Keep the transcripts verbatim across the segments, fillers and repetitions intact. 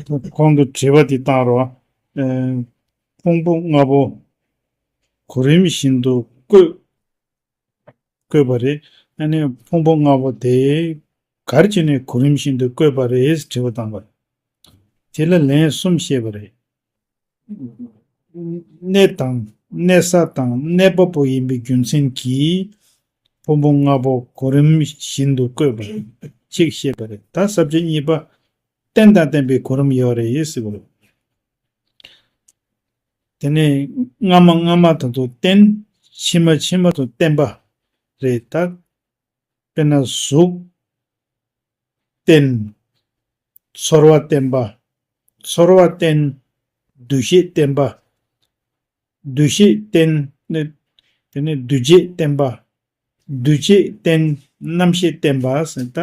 ཁོང་གིས་དྲི་བ་འདི་བཏང་རོགས། ཨེ། ཕུང་པོ་ལྔ་པོ་གོ་རིམ་བཞིན་དུ་བཀོད། བཀོད་པ་རེད། ཨ་ནི་ཕུང་པོ་ལྔ་པོ་དེ་ག་རེ་བྱས་ནས་གོ་རིམ་བཞིན་དུ་བཀོད་པ་རེད་དྲི་བ་བཏང་བ་རེད། དེ་ལ་ལན་གསུམ་བཤད་པ་རེད། གནས་དང་གནས་ས་དང་གནས་པ་པོ་ཡིན་པའི་རྒྱུ་མཚན་གྱིས་ཕུང་པོ་ལྔ་པོ་གོ་རིམ་བཞིན་དུ་བཀོད་པ་རེད། གཅིག་བཤད་པ་རེད། ད་ས་བཅད་གཉིས་པ། རྟེན་དང་བརྟེན་པའི་གོ་རིམ་ཡོད་རེད་ཟེར་བ་རེད། དེ་ནས་སྔ་མ་སྔ་མ་དང་དུ་རྟེན། ཕྱི་མ་ཕྱི་མ་དང་བརྟེན་པ་རེད་ད། དཔེར་ན་གཟུགས་རྟེན། ཚོར་བ་བརྟེན་པ། ཚོར་བ་རྟེན། འདུ་ཤེས་བརྟེན་པ། འདུ་ཤེས་རྟེན། དེ་ནས་འདུ་བྱེད་བརྟེན་པ། འདུ་བྱེད་རྟེན། རྣམ་ཤེས་བརྟེན་པ་ཟེར་ད།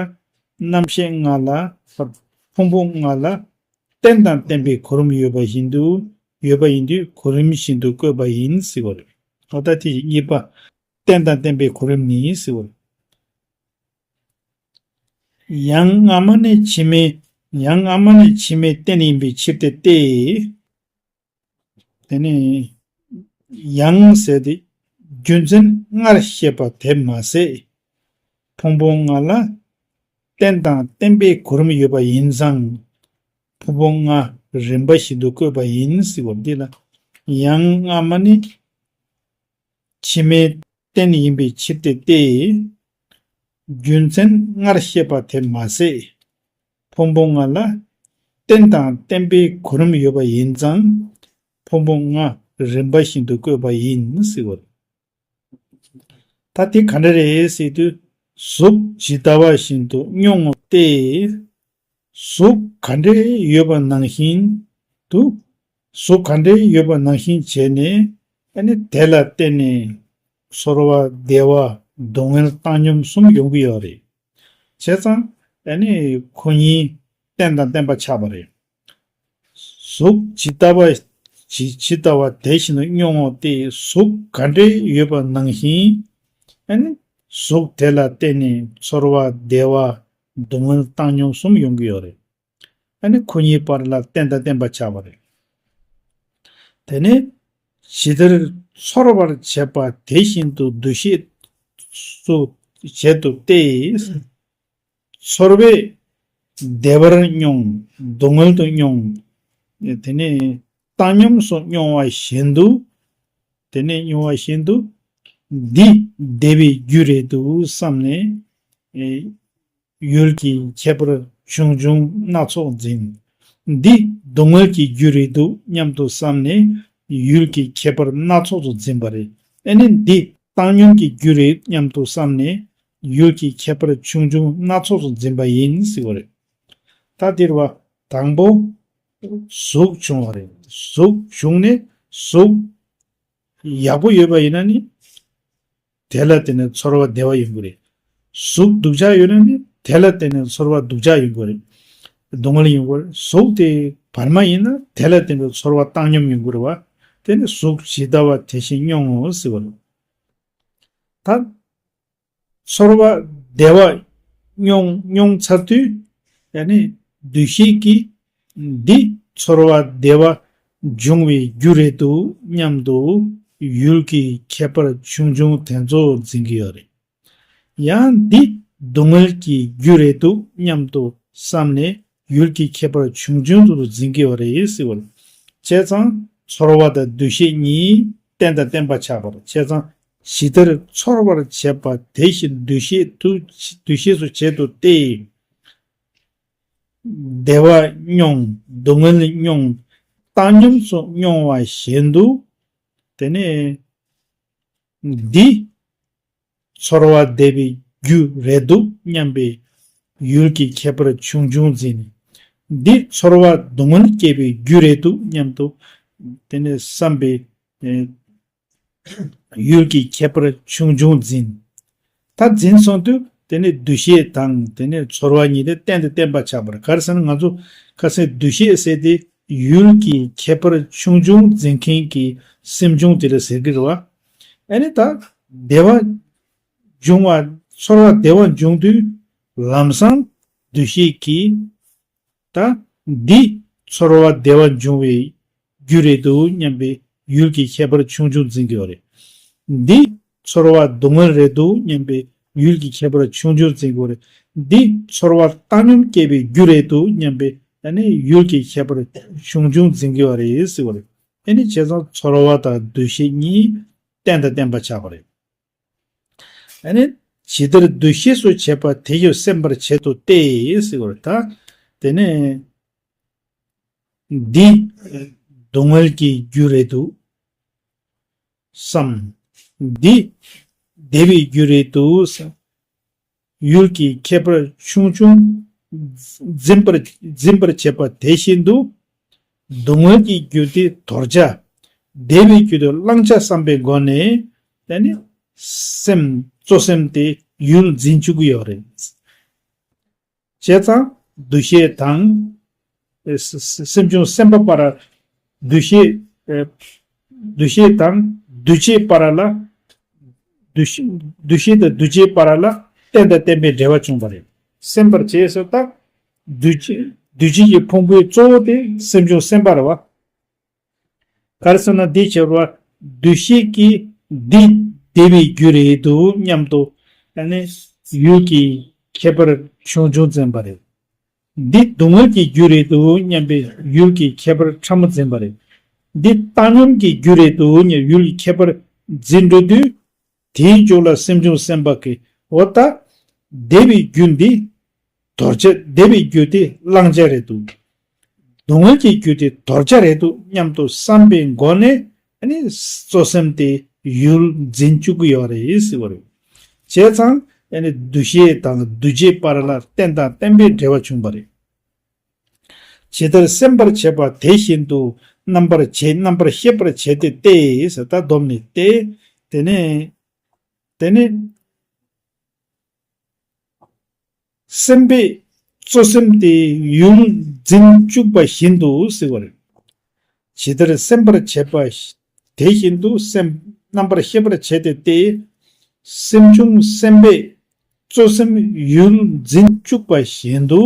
རྣམ་ཤེས་ལྔ་ལ། ཕུང་པོ་ལྔ་ལ་རྟེན་དང་བརྟེན་པའི་གོ་རིམ་ཡོད་པ་བཞིན་དུ། ཡོད་པ་ཡིན་དུས་གོ་རིམ་བཞིན་དུ་བཀོད་པ་ཡིན་ཟེར་བ་རེད། འོ་ད་དེ་གཉིས་པ། རྟེན་དང་བརྟེན་པའི་གོ་རིམ་ནི་ཟེར་བ་རེད། ཡང་སྔ་མ་ནས་ཕྱི་མའི། ཡང་སྔ་མ་ནས་ཕྱི་མའི་རྟེན་ཡིན་པའི་ཕྱིར་ཏེ་སྟེ། དེ་ནས་ཡང་ཟེར་ཏེ་རྒྱུ་མཚན་སྔར་བཤད་པ་དེ་མ་ཟད། ཕུང་པོ་ལྔ་ལ་རྟེན་དང་བརྟེན་པའི་གོ་རིམ་ཡོད་པ་ཡིན་ཙང་། ཕུང་པོ་ལྔ་རིམ་པ་བཞིན་དུ་བཀོད་པ་ཡིན་ཟེར་བ་འདི་ལ། ཡང་སྔ་མ་ནི་ཕྱི་མའི་རྟེན་ཡིན་པའི་ཕྱིར་ཏེ་སྟེ། རྒྱུ་མཚན་སྔར་བཤད་པ་དེ་མ་ཟད། ཕུང་པོ་ལྔ་ལ་རྟེན་དང་བརྟེན་པའི་གོ་རིམ་ཡོད་པ་ཡིན་ཙང་། ཕུང་པོ་ལྔ་རིམ་པ་བཞིན་དུ་བཀོད་པ་ཡིན་ཟེར་བ་རེད། ད་དེ་ག་འདྲ་རེད་ཟེར་དུས། གཟུགས་ཇི་ལྟ་བ་བཞིན་དུ་མྱོང་ངོ་སྟེ། གཟུགས་ག་འདྲ་ཡོད་པ་ནང་བཞིན་དུ། གཟུགས་ག་འདྲ་ཡོད་པ་ནང་བཞིན་བྱས་ནས། ཨ་ནི་དེ་ལ་བརྟེན་ནས་ཚོར་བ་བདེ་བ་སྡུག་བསྔལ་བཏང་སྙོམས་གསུམ་ཡོང་གི་ཡོད་རེད། བྱས་ཙང་ཨ་ནི་ཁོ་གཉིས་རྟེན་དང་བརྟེན་པ་ཆགས་པ་རེད། གཟུགས་ཇི་ལྟ་བ། ཇི་ཇི་ལྟ་བ་དེ་བཞིན་དུ་མྱོང་ངོ་སྟེ། གཟུགས་ག་འདྲ་ཡོད་པ་ནང་བཞིན། ཨ་ནི་གཟུགས་དེ་ལ་བརྟེན་ནས་ཚོར་བ་བདེ་བ་སྡུག་བསྔལ་བཏང་སྙོམས་གསུམ་ཡོང་གི་ཡོད་རེད། ཨ་ནི་ཁོ་གཉིས་བར་ལ་རྟེན་དང་བརྟེན་པ་ཆགས་པ་རེད། དེ་ནས་ཇི་ལྟར་ཚོར་བར་བྱེད་པ་དེ་བཞིན་དུ་འདུ་ཤེས་སུ་བྱེད་དོ་སྟེ། ཚོར་བས་བདེ་བར་མྱོང་། སྡུག་བསྔལ་དུ་མྱོང་། དེ་ནས་བཏང་སྙོམས་སུ་མྱོང་བ་བཞིན་དུ། དེ་ནས་མྱོང་བ་བཞིན་དུ། འདི་བདེ་བའི་རྒྱུ་རེད་འདུག་བསམ་ནས། ཨེ། ཡུལ་གྱི་ཁྱད་པར་ཆུང་ཆུང་སྣ་ཚོགས་འཛིན། འདི་སྡུག་བསྔལ་གྱི་རྒྱུ་རེད་འདུག་སྙམ་དུ་བསམ་ནས་ཡུལ་གྱི་ཁྱད་པར་སྣ་ཚོགས་སུ་འཛིན་པ་རེད། ཨེ་ནི་འདི་བཏང་སྙོམས་ཀྱི་རྒྱུ་རེད་སྙམ་དུ་བསམ་ནས་ཡུལ་གྱི་ཁྱད་པར་ཆུང་ཆུང་སྣ་ཚོགས་སུ་འཛིན་པ་ཡིན་ཟེར་བ་རེད། ད་འདིར་བ་དང་པོ་གཟུགས་བྱུང་བ་རེད། གཟུགས་བྱུང་ནས་གཟུགས་ཡག་པོ་ཡོད་པ་ཡིན་ན་ནི། དེ་ལ་བརྟེན་ནས་ཚོར་བ་བདེ་བ་ཡོང་གི་རེད། གཟུགས་སྡུག་ཅག་ཡོད་ན་ནི་དེ་ལ་བརྟེན་ནས་ཚོར་བ་སྡུག་ཅག་ཡོང་གི་རེད། སྡུག་བསྔལ་ཡོང་གི་རེད། གཟུགས་དེ་བར་མ་ཡིན་ན་དེ་ལ་བརྟེན་ནས་ཚོར་བ་བཏང་སྙོམས་ཡོང་གི་རེད་བ། དེ་ནི་གཟུགས་ཇི་ལྟ་བ་དེ་བཞིན་མྱོང་ངོ་ཟེར་བ་རེད། ད་ཚོར་བ་བདེ་བ་མྱོང་མྱོང་ཚར་དུས། ཡ་ནི་འདུ་ཤེས་ཀྱིས་འདི་ཚོར་བ་བདེ་བ་འབྱུང་བའི་རྒྱུ་རེད་འདུག་སྙམ་དུ་ཡུལ་གྱི་ཁྱད་པར་ཆུང་ཆུང་དེ་ཚོ་འཛིན་གྱི་ཡོད་རེད། ཡང་འདི་སྡུག་བསྔལ་གྱི་རྒྱུ་རེད་འདུག་སྙམ་དུ་བསམ་ནས་ཡུལ་གྱི་ཁྱད་པར་ཆུང་ཆུང་དུ་འཛིན་གྱི་ཡོད་རེད་ཟེར་བ་རེད། བྱས་ཙང་ཚོར་བ་དང་འདུ་ཤེས་གཉིས་རྟེན་དང་བརྟེན་པ་ཆགས་པ་རེད། བྱས་ཙང་ཇི་ལྟར་ཚོར་བར་བྱེད་པ་དེ་བཞིན་འདུ་ཤེས་དུ། འདུ་ཤེས་སུ་བྱེད་དོ་སྟེ། བདེ་བ་མྱོང་། སྡུག་བསྔལ་མྱོང་། བཏང་སྙོམས་སུ་མྱོང་བ་བཞིན་དུ། དེ་ནས་འདི་ཚོར་བ་བདེ་བའི་རྒྱུ་རེད་འདུག་སྙམ་པའི་ཡུལ་གྱི་ཁྱད་པར་ཆུང་ཆུང་འཛིན། འདི་ཚོར་བ་སྡུག་བསྔལ་སྐྱེད་པའི་རྒྱུ་རེད་འདུག་སྙམ་དུ། དེ་ནས་བསམ་པའི་ཡུལ་གྱི་ཁྱད་པར་ཆུང་ཆུང་འཛིན། ད་འཛིན་སོང་དུས་དེ་ནས་འདུ་ཤེས་དང་དེ་ནས་ཚོར་བ་གཉིས་དེ་གཏན་དུ་བརྟེན་པ་ཆགས་པར། ག་རེ་ཟེར་ན་ང་ཚོ་ཁ་སང་འདུ་ཤེས་ཟེར་དེ་ཡུལ་གྱི་ཁྱད་པར་ཆུང་ཆུང་འཛིན་མཁན་གྱི་སེམས་བྱུང་དེ་ལ་ཟེར་གྱི་རེད་བ། ཨ་ནི་ད་བདེ་བ་འབྱུང་བ། ཚོར་བ་བདེ་བ་འབྱུང་དུས་ལམ་སང་འདུ་ཤེས་ཀྱིས། ད་འདི་ ཚོར་བ་བདེ་བ་འབྱུང་བའི་རྒྱུ་རེད་འདུག་སྙམ་པའི་ཡུལ་གྱི་ཁྱད་པར་ཆུང་ཆུང་འཛིན་གྱི་ཡོད་རེད། འདི་ཚོར་བ་སྡུག་བསྔལ་རེད་འདུག་སྙམ་པའི་ཡུལ་གྱི་ཁྱད་པར་ཆུང་ཆུང་འཛིན་གྱི་ཡོད་རེད། འདི་ཚོར་བ་བཏང་སྙོམས་སྐྱེད་པའི་རྒྱུ་རེད་འདུག་སྙམ་པའི་ཨ་ནི་ཡུལ་གྱི་ཁྱད་པར་ཆུང་ཆུང་འཛིན་གྱི་ཡོད་རེད་ཟེར་བ་རེད། ཨ་ནི་བྱས་ཙང་ཚོར་བ་དང་འདུ་ཤེས་གཉིས་རྟེན་དང་བརྟེན་པ་ཆགས་པ་རེད། ཨ་ནི་ཇི་ལྟར་འདུ་ཤེས་སུ་བྱེད་པ་དེ་བཞིན་སེམས་པར་བྱེད་དོ་སྟེ་ཟེར་བ་རེད་ད། དེ་ནས་འདི་སྡུག་བསྔལ་གྱི་རྒྱུ་རེད་འདུག་བསམ། འདི་བདེ་བའི་རྒྱུ་རེད་འདུག་བསམ། ཡུལ་གྱི་ཁྱད་པར་ཆུང་ཆུང་འཛིན་པར་འཛིན་པར་བྱེད་པ་དེ་བཞིན་དུ། སྡུག་བསྔལ་གྱི་རྒྱུ་དེ་དོར་བྱ། བདེ་བའི་རྒྱུ་དེ་བླང་བྱ་བསམ་པའི་སྒོ་ནས་ཨ་ནི་སེམས་གཙོ་སེམས་དེ་ཡུལ་འཛིན་བཅུག་གི་ཡོད་རེད། བྱས་ཙང་འདུ་ཤེས་དང་། ཨེ་ས་ས་སེམས་བྱུང་སེམས་པ་བར། འདུ་ཤེས། ཨེ་འདུ་ཤེས་དང་འདུ་བྱེད་བར་ལ། འདུ་ཤེས་འདུ་ཤེས་དང་འདུ་བྱེད་བར་ལ་རྟེན་དང་བརྟེན་པའི་འབྲེལ་བ་བྱུང་བ་རེད། སེམས་པར་བྱེད་ཟེར་ད། འདུ་བྱེད་འདུ་བྱེད་ཀྱི་ཕུང་པོའི་གཙོ་བོ་དེ་སེམས་བྱུང་སེམས་པ་རེད་བ། ག་རེ་ཟེར་ན་འདི་བྱེད་པ། འདུ་ཤེས་ཀྱིས་འདི་བདེ་བའི་རྒྱུ་རེད་འདུག་སྙམ་དུ་ཨ་ནི་ཡུལ་གྱི་ཁྱད་པར་ཆུང་ཆུང་འཛིན་པ་རེད། འདི་སྡུག་བསྔལ་གྱི་རྒྱུ་རེད་འདུག་སྙམ་པའི་ཡུལ་གྱི་ཁྱད་པར་ཕྲ་མོ་འཛིན་པ་རེད། འདི་བཏང་སྙོམས་ཀྱི་རྒྱུ་རེད་འདུག་སྙམ་ཡུལ་གྱི་ཁྱད་པར་འཛིན་འགྲོ་དུས། དེའི་མཇུག་ལ་སེམས་བྱུང་སེམས་པ་གིས་འོ་ད། བདེ་བའི་རྒྱུ་འདི་དོར་བྱ། བདེ་བའི་རྒྱུ་དེ་བླང་བྱ་རེད་འདུག་སྡུག་བསྔལ་གྱི་རྒྱུ་དེ་དོར་བྱ་རེད་འདུག་སྙམ་དུ་བསམ་པའི་སྒོ་ནས་ཨ་ནི་གཙོ་སེམས་དེ་ཡུལ་འཛིན་བཅུག་གི་ཡོད་རེད་ཟེར་བ་རེད། བྱས་ཙང་ཨ་ནི་འདུ་ཤེས་དང་འདུ་བྱེད་བར་ལ་རྟེན་དང་བརྟེན་པའི་འབྲེལ་བ་བྱུང་བ་རེད། ཇི་ལྟར་སེམས་པར་བྱེད་པ་དེ་བཞིན་དུ་རྣམ་པར་བྱེད་རྣམ་པར་ཤེས་པར་བྱེད་དེ་སྟེ་ཟེར་ད་སྡོམ་ནི་སྟེ། དེ་ནས་དེ་ནས་སེམས་པས་གཙོ་སེམས་དེ་ཡུལ་འཛིན་བཅུག་པ་བཞིན་དུ་ཟེར་བ་རེད། ཇི་ལྟར་སེམས་པར་བྱེད་པ་དེ་བཞིན་དུ་སེམས་རྣམ་པར་ཤེས་པར་བྱེད་དེ་སྟེ། སེམས་བྱུང་སེམས་པས་གཙོ་སེམས་ཡུལ་འཛིན་བཅུག་པ་བཞིན་དུ།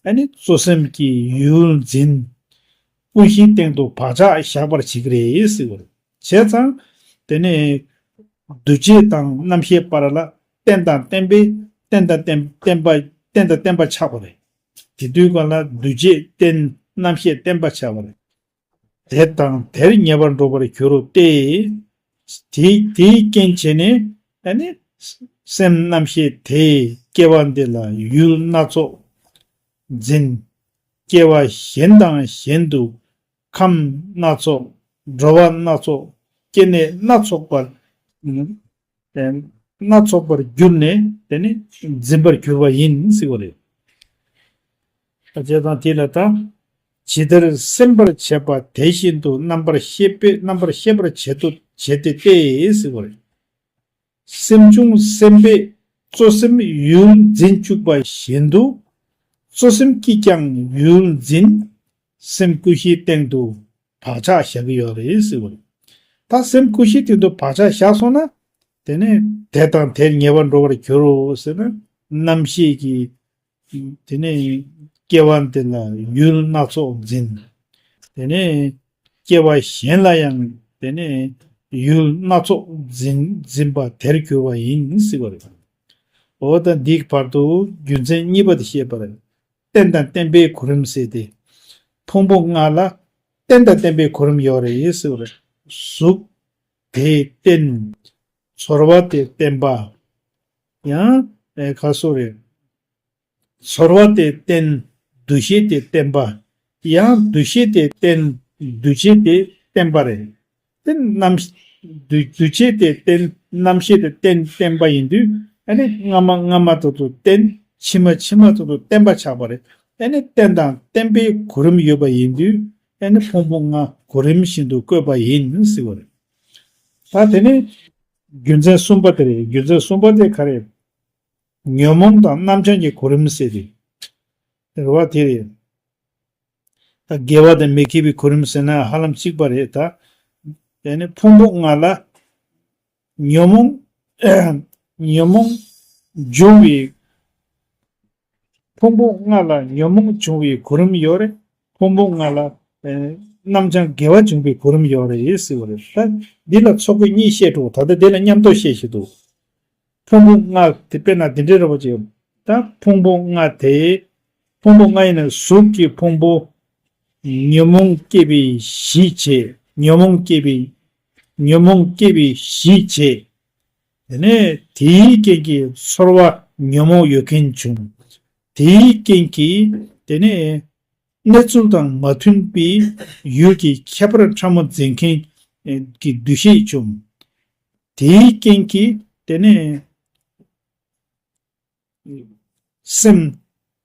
ཨ་ནི་གཙོ་སེམས་ཀྱི་ཡུལ་འཛིན། ཀུན་གཞིའི་སྟེང་དུ་བག་ཆགས་བཞག་པར་བྱེད་ཀྱི་རེད་ཟེར་བ་རེད། བྱས་ཙང་། དེ་ནས་འདུ་བྱེད་དང་རྣམ་ཤེས་བར་ལ་རྟེན་དང་བརྟེན་པའི་རྟེན་དང་བརྟེན་བརྟེན་པ་རྟེན་དང་བརྟེན་པ་ཆགས་པ་རེད། དེ་དུས་གང་ལ་འདུ་བྱེད་རྟེན་རྣམ་ཤེས་བརྟེན་པ་ཆགས་པ་རེད། དེ་དང་དེར་ཉེ་བར་འགྲོ་བར་འགྱུར་རོ་སྟེ། དེ་དེའི་རྐྱེན་བྱས་ནས་ཨ་ནི་སེམས་རྣམ་ཤེས་དེས་སྐྱེ་བ་འདི་ལ་ཡུལ་སྣ་ཚོགས་འཛིན། སྐྱེ་བ་གཞན་དང་གཞན་དུ་ཁམས་སྣ་ཚོགས། འགྲོ་བ་སྣ་ཚོགས། སྐྱེ་གནས་སྣ་ཚོགས་པར། སྣ་ཚོགས་པར་གྱུར་ནས་དེ་ནི་འཛིན་པར་གྱུར་པ་ཡིན་ཟེར་བ་རེད། བྱས་ཙང་དེ་ལ་ད། ཇི་ལྟར་སེམས་པར་བྱེད་པ་དེ་བཞིན་དུ་རྣམ་པར་ཤེས་པས་རྣམ་པར་ཤེས་པར་བྱེད་དོ་བྱེད་དེ་སྟེ་ཟེར་བ་རེད། སེམས་བྱུང་སེམས་པས་གཙོ་སེམས་ཡུལ་འཛིན་བཅུག་པ་བཞིན་དུ། གཙོ་སེམས་ཀྱིས་ཀྱང་ཡུལ་འཛིན། སེམས་ཀུན་གཞིའི་སྟེང་དུ་བག་ཆགས་བཞག་གི་ཡོད་རེད་ཟེར་བ་རེད། ད་སེམས་ཀུན་གཞིའི་སྟེང་དུ་བག་ཆགས་བཞག་སོང་ན། དེ་ནས་དེ་དང་དེར་ཉེ་བར་འགྲོ་བར་འགྱུར་རོ་ཟེར་ན། རྣམ་ཤེས་ཀྱིས་དེ་ནས་སྐྱེ་བ་འདི་ལ་ཡུལ་སྣ་ཚོགས་འཛིན། དེ་ནས་སྐྱེ་བ་གཞན་ལ་ཡང་དེ་ནས་ཡུལ་སྣ་ཚོགས་འཛིན་འཛིན་པ་དེར་གྱུར་པ་ཡིན་ཟེར་བ་རེད། འོ་ད་འདིའི་བར་དུ་རྒྱུ་མཚན་གཉིས་པ་དེ་བཤད་པ་རེད། རྟེན་དང་བརྟེན་པའི་གོ་རིམ་ཟེར་ཏེ། ཕུང་པོ་ལྔ་ལ་རྟེན་དང་བརྟེན་པའི་གོ་རིམ་ཡོད་རེད་ཟེར་བ་རེད། གཟུགས་དེའི་རྟེན། ཚོར་བ་དེའི་བརྟེན་པ། ཡང་ཨེ་ཁ་སོ་རེད། ཚོར་བ་དེའི་རྟེན། འདུ་ཤེས་དེའི་བརྟེན་པ། ཡང་འདུ་ཤེས་དེའི་རྟེན། འདུ་བྱེད་དེའི་བརྟེན་པ་རེད། དེ་རྣམ། འདུ་འདུ་བྱེད་དེ་རྟེན། རྣམ་ཤེས་དེ་རྟེན་བརྟེན་པ་ཡིན་དུས་ཨ་ནི་སྔ་མ་སྔ་མ་དེ་ཚོ་རྟེན། ཕྱི་མ་ཕྱི་མ་དེ་ཚོ་བརྟེན་པ་ཆགས་པ་རེད། ཨ་ནི་རྟེན་དང་བརྟེན་པའི་གོ་རིམ་ཡོད་པ་ཡིན་དུས་ཨ་ནི་ཕུང་པོ་ལྔ་གོ་རིམ་བཞིན་དུ་བཀོད་པ་ཡིན་ཟེར་བ་རེད། ད་དེ་ནི་རྒྱུ་མཚན་གསུམ་པ་དེ་རེད། རྒྱུ་མཚན་གསུམ་པ་དེ་ག་རེ། ཉོན་མོངས་དང་རྣམ་བྱང་གི་གོ་རིམ་ཟེར་ཏེ། རེད་བ་དེ་རེད། ད་དགེ་བ་དང་མི་དགེ་བའི་གོ་རིམ་ཟེར་ན་ཧ་ལམ་གཅིག་པ་རེད་ད། དེ་ནི་ཕུང་པོ་ལྔ་ལ། ཉོན་མོངས། ཉོན་མོངས་འབྱུང་བའི། ཕུང་པོ་ལྔ་ལ་ཉོན་མོངས་འབྱུང་བའི་གོ་རིམ་ཡོད་རེད། ཕུང་པོ་ལྔ་ལ་ཨེ་རྣམ་བྱང་དགེ་བ་འབྱུང་བའི་གོ་རིམ་ཡོད་རེད་ཟེར་བ་རེད། ད་འདི་ལ་ཚོགས་དཔེ་གཉིས་བཤད་འགྲོ། ད་ལྟ་འདི་ལ་མཉམ་དུ་བཤད་བཞིན་འདུག་ཕུང་པོ་ལྔ་དེ་དཔེར་ན་འདི་འདྲའི་རེད་བ་ཅེ། ད་ཕུང་པོ་ལྔ་དེ། ཕུང་པོ་ལྔ་ཡིན་ན་གཟུགས་ཀྱི་ཕུང་པོ། ཉོན་མོངས་སྐྱེས་པའི་གཞི་བྱས། ཉོན་མོངས་སྐྱེས་པའི། ཉོན་མོངས་སྐྱེས་པའི་གཞི་བྱས། དེ་ནས་དེའི་རྐྱེན་གྱིས་ཚོར་བ་ཉོན་མོངས་ཡོད་མཁན་བྱུང་། དེའི་རྐྱེན་གྱིས་དེ་ནས་གནས་ཚུལ་དང་མ་མཐུན་པའི་ཡུལ་གྱི་ཁྱད་པར་ཕྲ་མོ་འཛིན་མཁན་གྱི་འདུ་ཤེས་བྱུང་། དེའི་རྐྱེན་གྱིས་དེ་ནས་སེམས་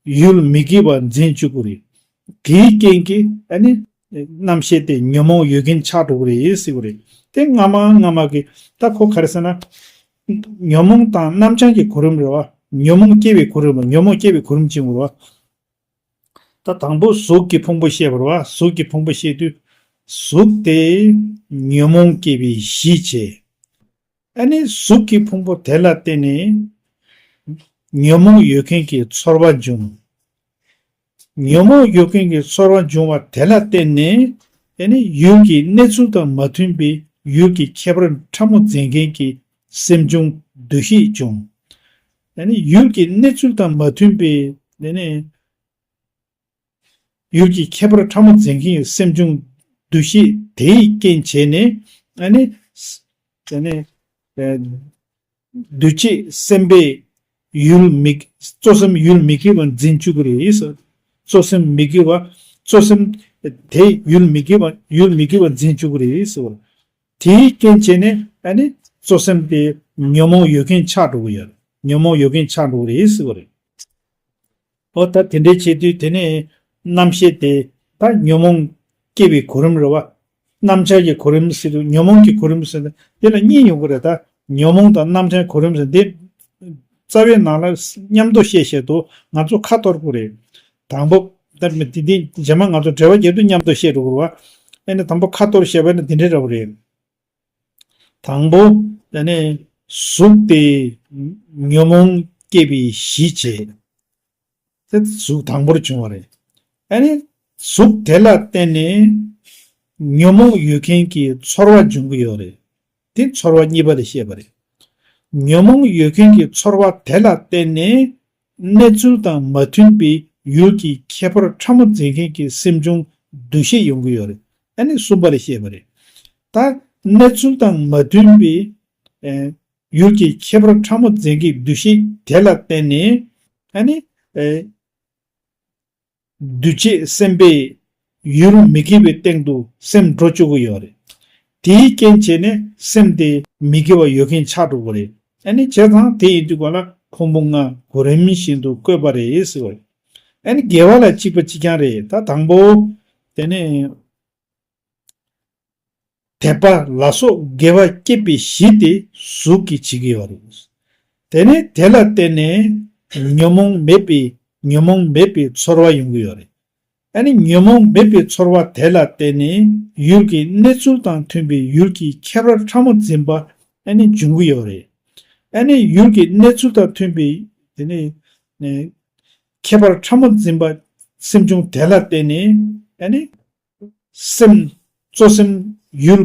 ཡུལ་མི་དགེ་བ་འཛིན་བཅུག་གི་རེད། དེའི་རྐྱེན་གྱིས་ཨ་ནི་རྣམ་ཤེས་དེ་ཉོན་མོངས་ཡོད་མཁན་ཆགས་འགྲོ་གི་རེད་ཟེར་གི་རེད། དེ་སྔ་མ་སྔ་མ་གི་ད་ཁོ་ག་རེ་ཟེར་ན། ཉོན་མོངས་དང་རྣམ་བྱང་གི་གོ་རིམ་རེད་བ། ཉོན་མོངས་སྐྱེ་བའི་གོ་རིམ་རེད་བ། ཉོན་མོངས་སྐྱེ་བའི་གོ་རིམ་ཅིག་ཡོང་གི་རེད་བ། ད་དང་པོ་གཟུགས་ཀྱི་ཕུང་པོ་བཤད་པ་རེད་བ། གཟུགས་ཀྱི་ཕུང་པོ་བཤད་དུས། གཟུགས་དེ་ཉོན་མོངས་སྐྱེ་བའི་གཞི་བྱས། ཨ་ནི་གཟུགས་ཀྱི་ཕུང་པོ་དེ་ལ་བརྟེན་ནས་ཉོན་མོངས་ཡོད་མཁན་གྱི་ཚོར་བ་འབྱུང་། ཉོན་མོངས་ཡོད་མཁན་གྱི་ཚོར་བ་འབྱུང་བ་དེ་ལ་བརྟེན་ནས་ཨ་ནི་ཡུལ་གྱི་གནས་ཚུལ་དང་མ་མཐུན་པའི་ཡུལ་གྱི་ཁྱད་པར་ཕྲ་མོ་འཛིན་མཁན་གྱི་སེམས་བྱུང་འདུ་ཤེས་བྱུང་། ཨ་ནི་ཡུལ་གྱི་གནས་ཚུལ་དང་མ་མཐུན་པའི་ཨ་ནི། ཡུལ་གྱི་ཁྱད་པར་ཕྲ་མོ་འཛིན་མཁན་གྱི་སེམས་བྱུང་འདུ་ཤེས་དེའི་རྐྱེན་བྱས་ནས་ཨ་ནི། ཨ་ནི། ཨ། འདུ་བྱེད་སེམས་པས་ཡུལ་མི། གཙོ་སེམས་ཡུལ་མི་དགེ་བ་འཛིན་བཅུག་གི་རེད་ཟེར། གཙོ་སེམས་མི་དགེ་བ། གཙོ་སེམས་དེ་ཡུལ་མི་དགེ་བ། ཡུལ་མི་དགེ་བ་འཛིན་བཅུག་གི་རེད་ཟེར། དེའི་རྐྱེན་བྱས་ནས་ཨ་ནི་གཙོ་སེམས་དེ་ཉོན་མོངས་ཡོད་མཁན་ཆགས་འགྲོ་གི་ཡོད་རེད། ཉོན་མོངས་ཡོད་མཁན་ཆགས་འགྲོ་གི་རེད་ཟེར་བ་རེད། ཨོ་ད་དེ་འདྲའི་བྱེད་དུས་དེ་ནས་རྣམ་ཤེས་དེ་ད་ཉོན་མོངས་སྐྱེ་བའི་གོ་རིམ་རེད་བ། རྣམ་བྱང་གི་གོ་རིམ་ཟེར་དུས་ཉོན་མོངས་ཀྱི་གོ་རིམ་ཟེར་ན་དེ་ལ་གཉིས་ཡོང་གི་རེད། ད་ཉོན་མོངས་དང་རྣམ་བྱང་གོ་རིམ་ཟེར་འདི་རྩ་བའི་ནང་ལ་མཉམ་དུ་བཤད་བཤད་དུ་ང་ཚོ་ཁ་གཏོར་དགོས་རེད། དང་པོ་ད་མི་དེ་དེ་རྗེས་མ་ང་ཚོ་འགྲེལ་པ་རྒྱབ་དུས་མཉམ་དུ་བཤད་འགྲོ་དགོས་རེད་བ། ཨེ་ནི་དང་པོ་ཁ་གཏོར་བཤད་པ་ནི་དེ་འདྲའི་འདྲ་བོ་རེད། དང་པོ། ཨ་ནི། གཟུགས་དེ་ཉོན་མོངས་སྐྱེ་བའི་གཞི་བྱས། དེ་གཟུགས་དང་པོར་བྱུང་བ་རེད། ཨ་ནི། གཟུགས་དེ་ལ་བརྟེན་ནས་ཉོན་མོངས་ཡོད་མཁན་གྱི་ཚོར་བ་འབྱུང་གི་ཡོད་རེད། དེ་ཚོར་བ་གཉིས་པ་ལ་བཤད་པ་རེད། ཉོན་མོངས་ཡོད་མཁན་གྱི་ཚོར་བ་དེ་ལ་བརྟེན་ནས་གནས་ཚུལ་དང་མ་མཐུན་པའི་ཡུལ་གྱི་ཁྱད་པར་ཕྲ་མོ་འཛིན་མཁན་གྱི་སེམས་བྱུང་འདུ་ཤེས་ཡོང་གི་ཡོད་རེད། ཨ་ནི་གསུམ་པ་ལ་བཤད་པ་རེད། ད་གནས་ཚུལ་དང་མ་མཐུན་པའི་ཨེ་ཡུལ་གྱི་ཁྱད་པར་ཕྲ་མོ་འཛིན་མཁན་གྱི་འདུ་ཤེས་དེ་ལ་བརྟེན་ནས་ཨ་ནི་ཨེ་འདུ་བྱེད་སེམས་པས་ཡུལ་མི་དགེ་བའི་སྟེང་དུ་སེམས་འགྲོ་བཅུག་གི་ཡོད་རེད། དེའི་རྐྱེན་བྱས་ནས་སེམས་དེ་མི་དགེ་བ་ཡོད་མཁན་ཆགས་འགྲོ་གི་རེད། ཨ་ནི་བྱས་ཙང་དེ་ཡིན་དུས་ག་ལ་ཕུང་པོ་ལྔ་གོ་རིམ་བཞིན་དུ་བཀོད་པ་རེད་ཟེར་བ་རེད། ཨ་ནི་དགེ་བ་ལ་གཅིག་པ་གཅིག་རྐྱང་རེད། ད་དང་པོ། དེ་ནས། དད་པ་ལ་སོགས་དགེ་བ་སྐྱེད་པའི་གཞི་དེ་གཟུགས་ཀྱིས་བྱེད་ཀྱི་ཡོད་རེད། དེ་ནས་དེ་ལ་བརྟེན་ནས་ཉོན་མོངས་མེད་པའི་ཉོན་མོངས་མེད་པའི་ཚོར་བ་ཡོང་གི་ཡོད་རེད། ཨ་ནི་ཉོན་མོངས་མེད་པའི་ཚོར་བ་དེ་ལ་བརྟེན་ནས་ཡུལ་གྱི་གནས་ཚུལ་དང་མཐུན་པའི་ཡུལ་གྱི་ཁྱད་པར་ཕྲ་མོ་འཛིན་པ་ཨ་ནི་འབྱུང་གི་ཡོད་རེད། ཨ་ནི་ཡུལ་གྱི་གནས་ཚུལ་དང་མཐུན་པའི་དེ་ནི་ཁྱད་པར་ཕྲ་མོ་འཛིན་པ་སེམས་བྱུང་དེ་ལ་བརྟེན་ནས་ཨ་ནི། སེམས། གཙོ་སེམས་ཡུལ་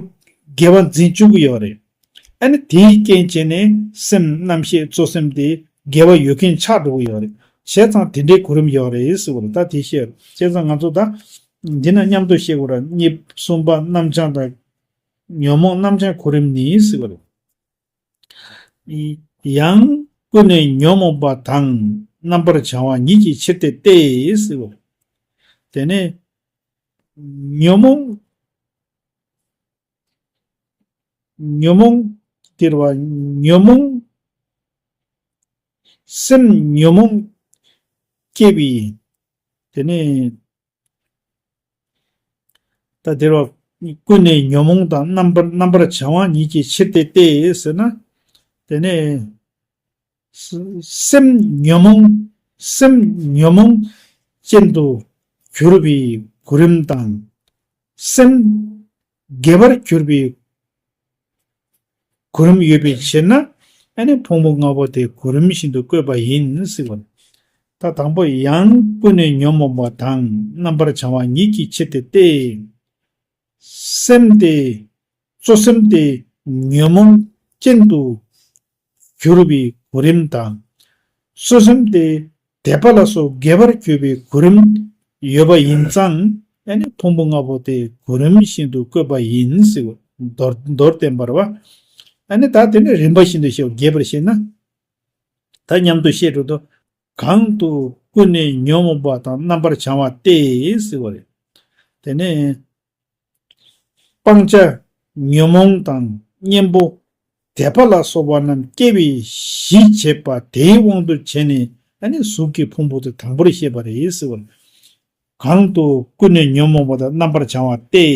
དགེ་བ་འཛིན་བཅུག་གི་ཡོད་རེད། ཨ་ནི་དེའི་རྐྱེན་བྱས་ནས་སེམས་རྣམ་ཤེས་གཙོ་སེམས་དེ་དགེ་བ་ཡོད་མཁན་ཆགས་འགྲོ་གི་ཡོད་རེད། བྱས་ཙང་དེ་འདྲའི་གོ་རིམ་ཡོད་རེད་ཟེར་བ་རེད། ད་དེ་བཤད་རེད། བྱས་ཙང་ང་ཚོ་ད་འདི་ན་མཉམ་དུ་བཤད་དགོས་ར། གཉིས་གསུམ་པ་རྣམ་བྱང་དང་ཉོན་མོངས་རྣམ་བྱང་གོ་རིམ་ནི་ཟེར་བ་རེད། ཡང་ཀུན་ནས་ཉོན་མོངས་པ་དང་རྣམ་པར་བྱང་བ་ཉིད་ཀྱི་ཕྱིར་ཏེ་སྟེ་ཟེར་བ་རེད། དེ་ནས། ཉོན་མོངས། ཉོན་མོངས། དེ་རེད་བ། ཉོན་མོངས། སེམས་ཉོན་མོངས་སྐྱེ་བའི། དེ་ནས། ད་དེ་རེད་བ། ཀུན་ནས་ཉོན་མོངས་དང་རྣམ་པར་རྣམ་པར་བྱང་བ་ཉིད་ཀྱི་ཕྱིར་ཏེ་སྟེ་ཟེར་ན། དེ་ནས། སེམས་ཉོན་མོངས། སེམས་ཉོན་མོངས་ཅན་དུ་གྱུར་པའི་གོ་རིམ་དང་། སེམས་དགེ་བར་གྱུར་པའི་གོ་རིམ་ཡོད་པའི་ཕྱིར་ན། ཨ་ནི་ཕུང་པོ་ལྔ་པོ་དེ་གོ་རིམ་བཞིན་དུ་བཀོད་པ་ཡིན་ཟེར་བ། ད་དང་པོ་ཡང་ཀུན་ནས་ཉོན་མོངས་པ་དང་རྣམ་པར་བྱང་བ་ཉིད་ཀྱི་ཕྱིར་ཏེ་སྟེ། སེམས་དེ། གཙོ་སེམས་དེ་ཉོན་མོངས་ཅན་དུ་གྱུར་པའི་གོ་རིམ་དང་། གཙོ་སེམས་དེ་དད་པ་ལ་སོགས་དགེ་བར་གྱུར་པའི་གོ་རིམ་ཡོད་པ་ཡིན་ཙང་། ཨ་ནི་ཕུང་པོ་ལྔ་པོ་དེ་གོ་རིམ་བཞིན་དུ་བཀོད་པ་ཡིན་ཟེར་བ། མདོར་མདོར་བསྟན་པ་རེད་བ། ཨ་ནི་ད་དེ་ནི་རིམ་པ་བཞིན་དུ་བཤད། རྒྱས་པར་བཤད་ན། ད་མཉམ་དུ་བཤད་འགྲོ་དུས། གང་དུ་ཀུན་ནས་ཉོན་མོངས་པ་དང་རྣམ་པར་བྱང་བ་སྟེ་ཟེར་བ་རེད། དེ་ནས་སྤང་བྱ་ཉོན་མོངས་དང་གཉེན་པོ་དད་པ་ལ་སོགས་པ་རྣམས་སྐྱེ་བའི་གཞི་བྱེད་པ་དེའི་དབང་དུ་བྱས་ནས། ཨ་ནི་གཟུགས་ཀྱི་ཕུང་པོ་དེ་དང་པོར་བཤད་པ་རེད་ཟེར་བ་རེད། གང་དུ་ཀུན་ནས་ཉོན་མོངས་པ་དང་རྣམ་པར་བྱང་བ་སྟེ།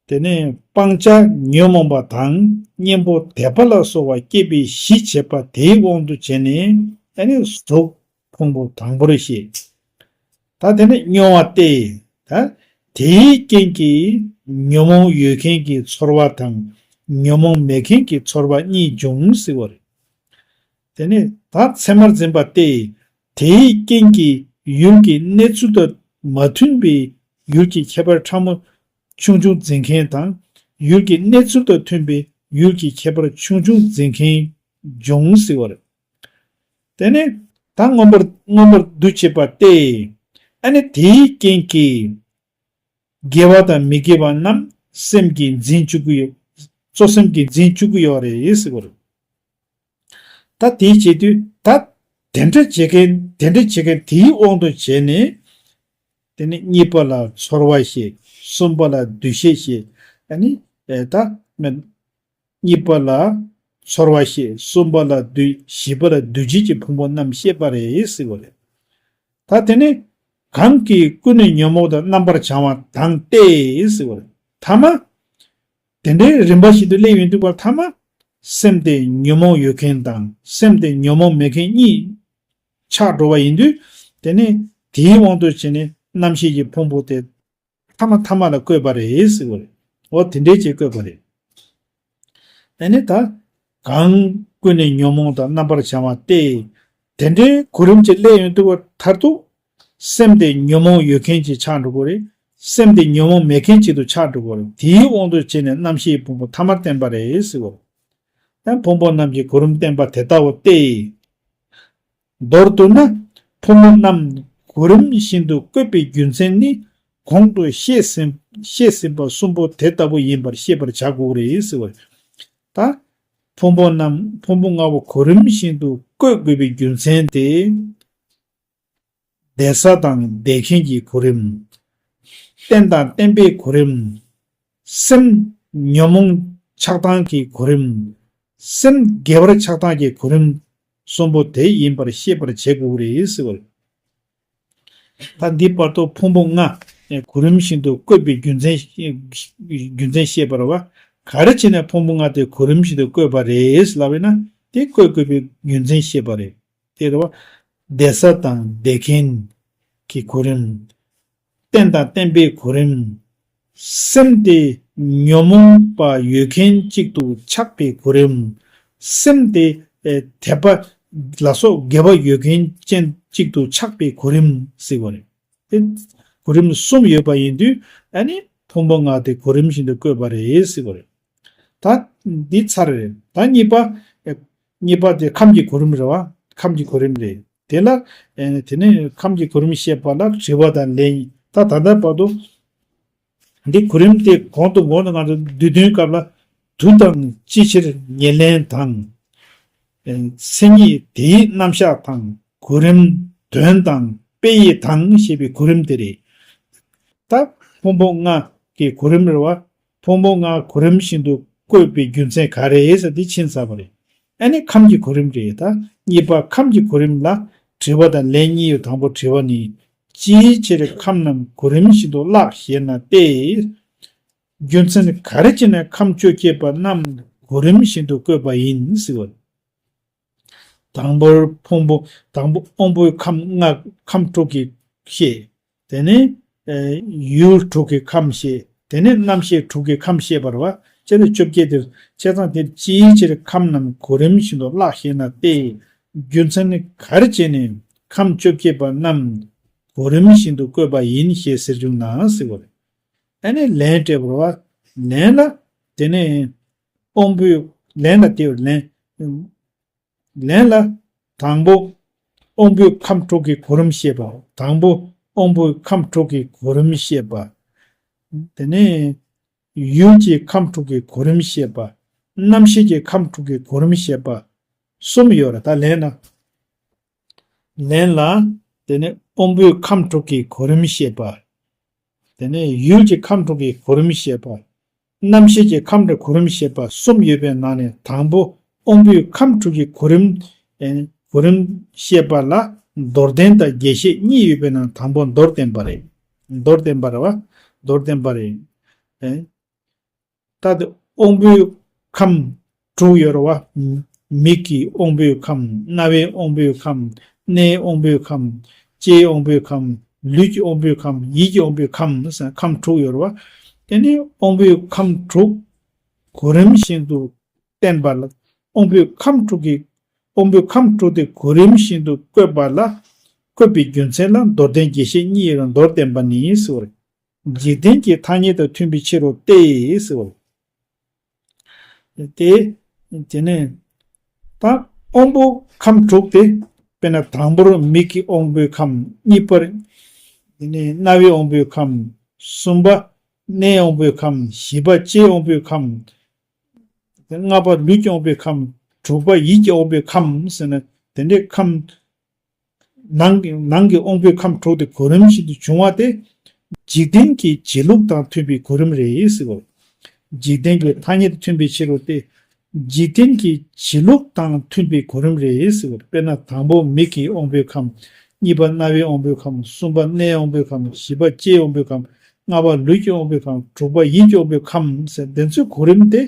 དེ་ནས་སྤང་བྱ་ཉོན་མོངས་པ་དང་གཉེན་པོ་དད་པ་ལ་སོགས་པ་སྐྱེད་པའི་གཞི་བྱེད་པ་དེའི་དབང་དུ་བྱས་ནས། ཨ་ནི་གཟུགས་ཕུང་པོ་དང་པོར་བཤད། ད་དེ་ནས་སྨྱོ་བ་སྟེ། ད་དེའི་རྐྱེན་གྱིས་ཉོན་མོངས་ཡོད་མཁན་གྱི་ཚོར་བ་དང་ཉོན་མོངས་མེད་མཁན་གྱི་ཚོར་བ་གཉིས་འབྱུང་ཟེར་བ་རེད། དེ་ནས་ད་མཚན་མར་འཛིན་པ་སྟེ། དེའི་རྐྱེན་གྱིས་ཡུལ་གྱི་གནས་ཚུལ་དང་མ་མཐུན་པའི་ཡུལ་གྱི་ཁྱད་པར་ཕྲ་མོ་ཆུང་ཆུང་འཛིན་མཁན་དང་། ཡུལ་གྱི་གནས་ཚུལ་དང་མཐུན་པའི་ཡུལ་གྱི་ཁྱད་པར་ཆུང་ཆུང་འཛིན་མཁན་འབྱུང་ཟེར་བ་རེད། དེ་ནས་ད་མངོན་པར་མངོན་པར་འདུ་བྱེད་པ་སྟེ། ཨ་ནི་དེའི་རྐྱེན་གྱིས་དགེ་བ་དང་མི་དགེ་བ་རྣམས་སེམས་ཀྱིས་འཛིན་བཅུག་གི་ཡོད། གཙོ་སེམས་ཀྱིས་འཛིན་བཅུག་གི་ཡོད་རེད་ཟེར་བ་རེད། ད་དེ་བྱེད་དུས་ད་དེ་འདྲ་བྱེད་མཁན་དེ་འདྲ་བྱེད་མཁན་དེའི་དབང་དུ་བྱས་ནས། དེ་ནི་གཉིས་པ་ལ་ཚོར་བ་བཤད། གསུམ་པ་ལ་འདུ་ཤེས་བཤད། ཨ་ནི་ཨེ་ད་མེད། གཉིས་པ་ལ་ཚོར་བ་བཤད། གསུམ་པ་ལ་འདུ། བཞི་པ་ལ་འདུ་བྱེད་ཀྱི་ཕུང་པོ་རྣམས་བཤད་པ་རེད་ཟེར་བ་རེད། ད་དེ་ནི་གང་གིས་ཀུན་ནས་ཉོན་མོངས་དང་རྣམ་པར་བྱང་བ་དང་སྟེ་ཟེར་བ་རེད། ཐ་མ། དེ་འདྲའི་རིམ་པ་བཞིན་དུ་སླེབས་ཡོང་དུས་པར་ཐ་མ། སེམས་དེ་ཉོན་མོངས་ཡོད་མཁན་དང་སེམས་དེ་ཉོན་མོངས་མེད་མཁན་གཉིས་ཆགས་འགྲོ་བ་ཡིན་དུས། དེ་ནས་དེའི་དབང་དུ་བྱས་ནས་རྣམ་ཤེས་ཀྱི་ཕུང་པོ་དེ་ཐ་མ་ཐ་མ་ལ་བཀོད་པ་རེད་ཟེར་བ་རེད། འོ་དེ་འདྲའི་ཅིག་བཀོད་པ་རེད། ཨ་ནི་ད། གང་ཀུན་ནས་ཉོན་མོངས་དང་རྣམ་པར་བྱང་བ་སྟེ། དེ་འདྲའི་གོ་རིམ་གྱིས་སླེབས་ཡོང་དུས་པར་མཐར་ཐུག་སེམས་དེ་ཉོན་མོངས་ཡོད་མཁན་ཅིག་ཆགས་འགྲོ་གི་རེད། སེམས་དེ་ཉོན་མོངས་མེད་མཁན་ཅིག་ཏུ་ཆགས་འགྲོ་གི་རེད། དེའི་དབང་དུ་བྱས་ནས་རྣམ་ཤེས་ཕུང་པོ་ཐ་མར་བསྟན་པ་རེད་ཟེར་བ། ཡང་ཕུང་པོ་རྣམས་ཀྱི་གོ་རིམ་བསྟན་པ་དེ་ལྟ་བུ་སྟེ། མདོར་བསྡུ་ན། ཕུང་པོ་རྣམས་གོ་རིམ་བཞིན་དུ་བཀོད་པའི་རྒྱུ་མཚན་ནི། གོང་དུ་བཤད་ཟིན་བཤད་ཟིན་པ་གསུམ་པོ་དེ་ལྟ་བུ་ཡིན་པར་ཤེས་པར་བྱ་དགོས་རེད་ཟེར་བ། ད། ཕུང་པོ་རྣམས་ཕུང་པོ་ལྔ་པོ་གོ་རིམ་བཞིན་དུ་བཀོད་དགོས་པའི་རྒྱུ་མཚན་དེ། བསྡད་ས་དང་བསྡད་མཁན་གྱི་གོ་རིམ། རྟེན་དང་བརྟེན་པའི་གོ་རིམ། སེམས་ཉོན་མོངས་ཆགས་སྡང་གི་གོ་རིམ། སེམས་དགེ་བར་ཆགས་སྡང་གི་གོ་རིམ་གསུམ་པོ་དེ་ཡིན་པར་ཤེས་པར་བྱེད་དགོས་རེད་ཟེར་བ་རེད། ད་འདི་བར་དུ་ཕུང་པོ་ལྔ་གོ་རིམ་བཞིན་དུ་བཀོད་པའི་རྒྱུ་མཚན་རྒྱུ་མཚན་བཤད་པ་རེད་བ། ག་རེ་བྱས་ནས་ཕུང་པོ་ལྔ་དེ་གོ་རིམ་བཞིན་དུ་བཀོད་པ་རེད་ལབ་པས་ན། དེ་བཀོད་དགོས་པའི་རྒྱུ་མཚན་བཤད་པ་རེད། དེ་རེད་བ། བསྡད་ས་དང་བསྡད་མཁན་གྱི་གོ་རིམ། རྟེན་དང་བརྟེན་པའི་གོ་རིམ། སེམས་དེ་ཉོན་མོངས་པ་ཡོད་མཁན་གཅིག་ཏུ་ཆགས་པའི་གོ་རིམ། སེམས་དེ་ཨེ་དད་པ་ལ་སོགས་དགེ་བ་ཡོད་མཁན་ཅན་གཅིག་ཏུ་ཆགས་པའི་གོ་རིམ་ཟེར་བ་རེད། དེ་གོ་རིམ་གསུམ་ཡོད་པ་ཡིན་དུས། ཨ་ནི་ཕུང་པོ་ལྔ་དེ་གོ་རིམ་བཞིན་དུ་བཀོད་པ་རེད་ཟེར་བ་རེད། ད་འདི་ཚར་རེད། ད་གཉིས་པ། གཉིས་པ་དེ་ཁམས་ཀྱི་གོ་རིམ་རེད་བ། ཁམས་ཀྱི་གོ་རིམ་རེད། དེ་ལ་ཨེ་དེ་ནས་ཁམས་ཀྱི་གོ་རིམ་བཤད་པ་ལ་དྲི་བ་དང་ལན། ད་ད་ལྟ་བར་དུ་འདི་གོ་རིམ་དེ་གོང་དུ་གོང་དུ་ང་ཚོ་བསྡུས་དོན་སྐབས་ལ། དུས་དང་ཅི་ཕྱིར་ཉེར་ལེན་དང་། མཚན་ཉིད་དེའི་རྣམ་གཞག་དང་། གོ་རིམ་དོན་དང་དཔེ་ཡི་དང་ཞེས་པའི་གོ་རིམ་དེ་རེད། ད་ཕུང་པོ་ལྔ་གི་གོ་རིམ་རེད་བ། ཕུང་པོ་ལྔ་གོ་རིམ་བཞིན་དུ་བཀོད་པའི་རྒྱུ་མཚན་ག་རེ་ཟེར་དེ་ཕྱིན་ཚར་བ་རེད། ཨ་ནི་ཁམས་ཀྱི་གོ་རིམ་རེད། ད་གཉིས་པ་ཁམས་ཀྱི་གོ་རིམ་ལ་དྲི་བ་དང་ལན་གཉིས་ཡོད། དང་པོ་དྲི་བ་ནི། ཅིའི་ཕྱིར་ཁམས་རྣམས་གོ་རིམ་བཞིན་དུ་བཀླགས་ཞེ་ན་སྟེ། རྒྱུ་མཚན་ག་རེ་བྱས་ནས་ཁམས་བཅོ་བརྒྱད་པ་རྣམས་གོ་རིམ་བཞིན་དུ་བཀོད་པ་ཡིན་ཟེར་བ། དང་པོར་ཕུང་པོ། དང་པོ་དབང་པོའི་ཁམས་ལྔ། ཁམས་དྲུག་གི་བཤད། དེ་ནས་ཨེ་ཡུལ་དྲུག་གི་ཁམས་བཤད། དེ་ནས་རྣམ་ཤེས་དྲུག་གི་ཁམས་བཤད་པ་རེད་བ། བྱས་ཙང་བཅོ་བརྒྱད་དེ། བྱས་ཙང་དེར་ཅིའི་ཕྱིར་ཁམས་རྣམས་གོ་རིམ་བཞིན་དུ་བཀླགས་ཞེ་ན་སྟེ། རྒྱུ་མཚན་ནི་ག་རེ་བྱས་ནས་ ཁམས་བཅོ་བརྒྱད་པ་རྣམས་གོ་རིམ་བཞིན་དུ་བཀོད་པ་ཡིན་ཞེས་ཟེར་བྱུང་ན་ཟེར་བ་རེད། ཨ་ནི་ལན་སྤྲད་པ་རེད་བ། ལན་ལ་དེ་ནས་དབང་པོའི་ལན་ལ་དེ་ལན། ལན་ལ། དང་པོ། དབང་པོའི་ཁམས་དྲུག་གི་གོ་རིམ་བཤད་པ། དང་པོ། དབང་པོའི་ཁམས་དྲུག་གི་གོ་རིམ་བཤད་པ། དེ་ནས། ཡུལ་གྱི་ཁམས་དྲུག་གི་གོ་རིམ་བཤད་པ། རྣམ་ཤེས་ཀྱི་ཁམས་དྲུག་གི་གོ་རིམ་བཤད་པ། གསུམ་ཡོད་རེད་ད་ལན་ན། ལན་ལ། དེ་ནས་དབང་པོའི་ཁམས་དྲུག་གི་གོ་རིམ་བཤད་པ། དེ་ནས་ཡུལ་གྱི་ཁམས་དྲུག་གི་གོ་རིམ་བཤད་པ། རྣམ་ཤེས་ཀྱི་ཁམས་དྲུག་གོ་རིམ་བཤད་པ་གསུམ་ཡོད་པའི་ནང་ནས་དང་པོ་དབང་པོའི་ཁམས་དྲུག་གི་གོ་རིམ། ཨེ། གོ་རིམ་བཤད་པ་ལ་མདོར་བསྟན་དང་རྒྱས་བཤད་གཉིས་ཡོད་པའི་ནང་དང་པོ་མདོར་བསྟན་པ་རེད། མདོར་བསྟན་པ་རེད་བ། མདོར་བསྟན་པ་རེད། ཨེ། ད་དེ་དབང་པོའི་ཁམས་དྲུག་ཡོད་རེད་བ། མིག་གི་དབང་པོའི་ཁམས། རྣ་བའི་དབང་པོའི་ཁམས། སྣའི་དབང་པོའི་ཁམས། ལྕེའི་དབང་པོའི་ཁམས། ལུས་ཀྱི་དབང་པོའི་ཁམས། ཡིད་ཀྱི་དབང་པོའི་ཁམས་ཟེར་ཁམས་དྲུག་ཡོད་རེད་བ། དེ་ནི་དབང་པོའི་ཁམས་དྲུག་གོ་རིམ་བཞིན་དུ་བསྟན་པ་ལ། དབང་པོའི་ཁམས་དྲུག་གི། དབང་པོའི་ཁམས་དྲུག་དེ་གོ་རིམ་བཞིན་དུ་བཀོད་པ་ལ། བཀོད་པའི་རྒྱུ་མཚན་ལ་མདོར་བསྟན་རྒྱས་བཤད་གཉིས་ཡོད་རུང་མདོར་བསྟན་པ་ནི་ཟེར་བ་རེད། འཇིག་རྟེན་གྱི་ཐ་སྙད་དང་མཐུན་པའི་ཕྱིར་རོ་སྟེ་ཟེར་བ། དེ། དེ་ནས། ད་དབང་པོ་ཁམས་དྲུག་སྟེ། དཔེར་ན་དང་པོར་མིག་གི་དབང་པོའི་ཁམས། གཉིས་པར། དེ་ནས་རྣ་བའི་དབང་པོའི་ཁམས། གསུམ་པ། སྣའི་དབང་པོའི་ཁམས། བཞི་པ་ལྕེའི་དབང་པོའི་ཁམས། ལྔ་པ་ལུས་ཀྱི་དབང་པོའི་ཁམས། དྲུག་པ་ཡིད་ཀྱི་དབང་པོའི་ཁམས་ཟེར་ན་དེ་འདྲའི་ཁམས། ནང་གི་ནང་གི་དབང་པོའི་ཁམས་དྲུག་དེ་གོ་རིམ་བཞིན་དུ་བྱུང་བ་དེ། འཇིག་རྟེན་གྱི་བྱེད་ལུགས་དང་མཐུན་པའི་གོ་རིམ་རེད་ཟེར་བ། འཇིག་རྟེན་གྱི་ཐ་སྙད་དང་མཐུན་པའི་ཕྱིར་རོ་སྟེ། འཇིག་རྟེན་གྱི་བྱེད་ལུགས་དང་མཐུན་པའི་གོ་རིམ་རེད་ཟེར་བ། དཔེར་ན་དང་པོ་མིག་གི་དབང་པོའི་ཁམས། གཉིས་པ་རྣ་བའི་དབང་པོའི་ཁམས། གསུམ་པ་སྣའི་དབང་པོའི་ཁམས། བཞི་པ་ལྕེའི་དབང་པོའི་ཁམས། ལྔ་པ་ལུས་ཀྱི་དབང་པོའི་ཁམས། དྲུག་པ་ཡིད་ཀྱི་དབང་པོའི་ཁམས་ཟེར་དེ་ཚོའི་གོ་རིམ་དེ།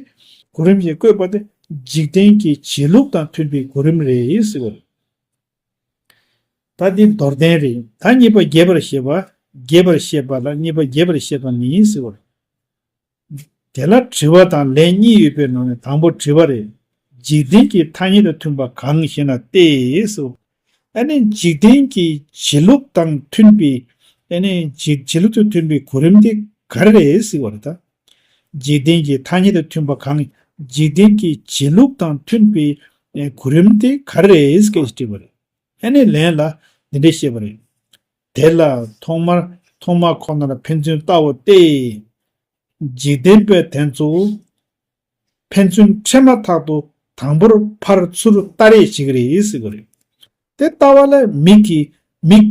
གོ་རིམ་ཞིག་བཀོད་པ་དེ་འཇིག་རྟེན་གྱི་བྱེད་ལུགས་དང་མཐུན་པའི་གོ་རིམ་རེད་ཟེར་བ། ད་འདི་མདོར་བསྟན་རེད། ད་གཉིས་པ་རྒྱས་པར་བཤད་པ། རྒྱས་པར་བཤད་པ་ལ་གཉིས་པ་རྒྱས་པར་བཤད་པ་ནི་ཟེར་བ་རེད། དེ་ལ་དྲི་བ་དང་ལན་གཉིས་ཡོད་པའི་ནང་ནས་དང་པོ་དྲི་བ་རེད། འཇིག་རྟེན་གྱི་ཐ་སྙད་དང་མཐུན་པ་གང་ཞེ་ན་སྟེ་ཟེར། ཨ་ནི་འཇིག་རྟེན་གྱི་བྱེད་ལུགས་དང་མཐུན་པའི། ཨ་ནི་བྱེད་བྱེད་ལུགས་དང་མཐུན་པའི་གོ་རིམ་དེ་ག་རེ་རེད་ཟེར་བ་རེད་ད། འཇིག་རྟེན་གྱི་ཐ་སྙད་དང་མཐུན་པ་གང་། འཇིག་རྟེན་གྱི་བྱེད་ལུགས་དང་མཐུན་པའི་གོ་རིམ་དེ་ག་རེ་རེད་ཟེར་དྲིས་པ་རེད། ཨ་ནི་ལན་ལ་འདི་འདྲ་བཤད་པ་རེད། དེ་ལ་ཐོག་མར་ཐོག་མ་ཁོ་ན་ལ་ཕན་ཚུན་ལྟ་བ་སྟེ། འཇིག་རྟེན་པས་དེ་ཚོ་ཕན་ཚུན་འཕྲད་མ་ཐག་ཏུ་དང་པོར་ཕར་ཚུར་ལྟ་རེས་བྱེད་ཀྱི་རེད་ཟེར་གྱི་རེད། དེ་ལྟ་བ་ལ་མིག་གིས་མིག་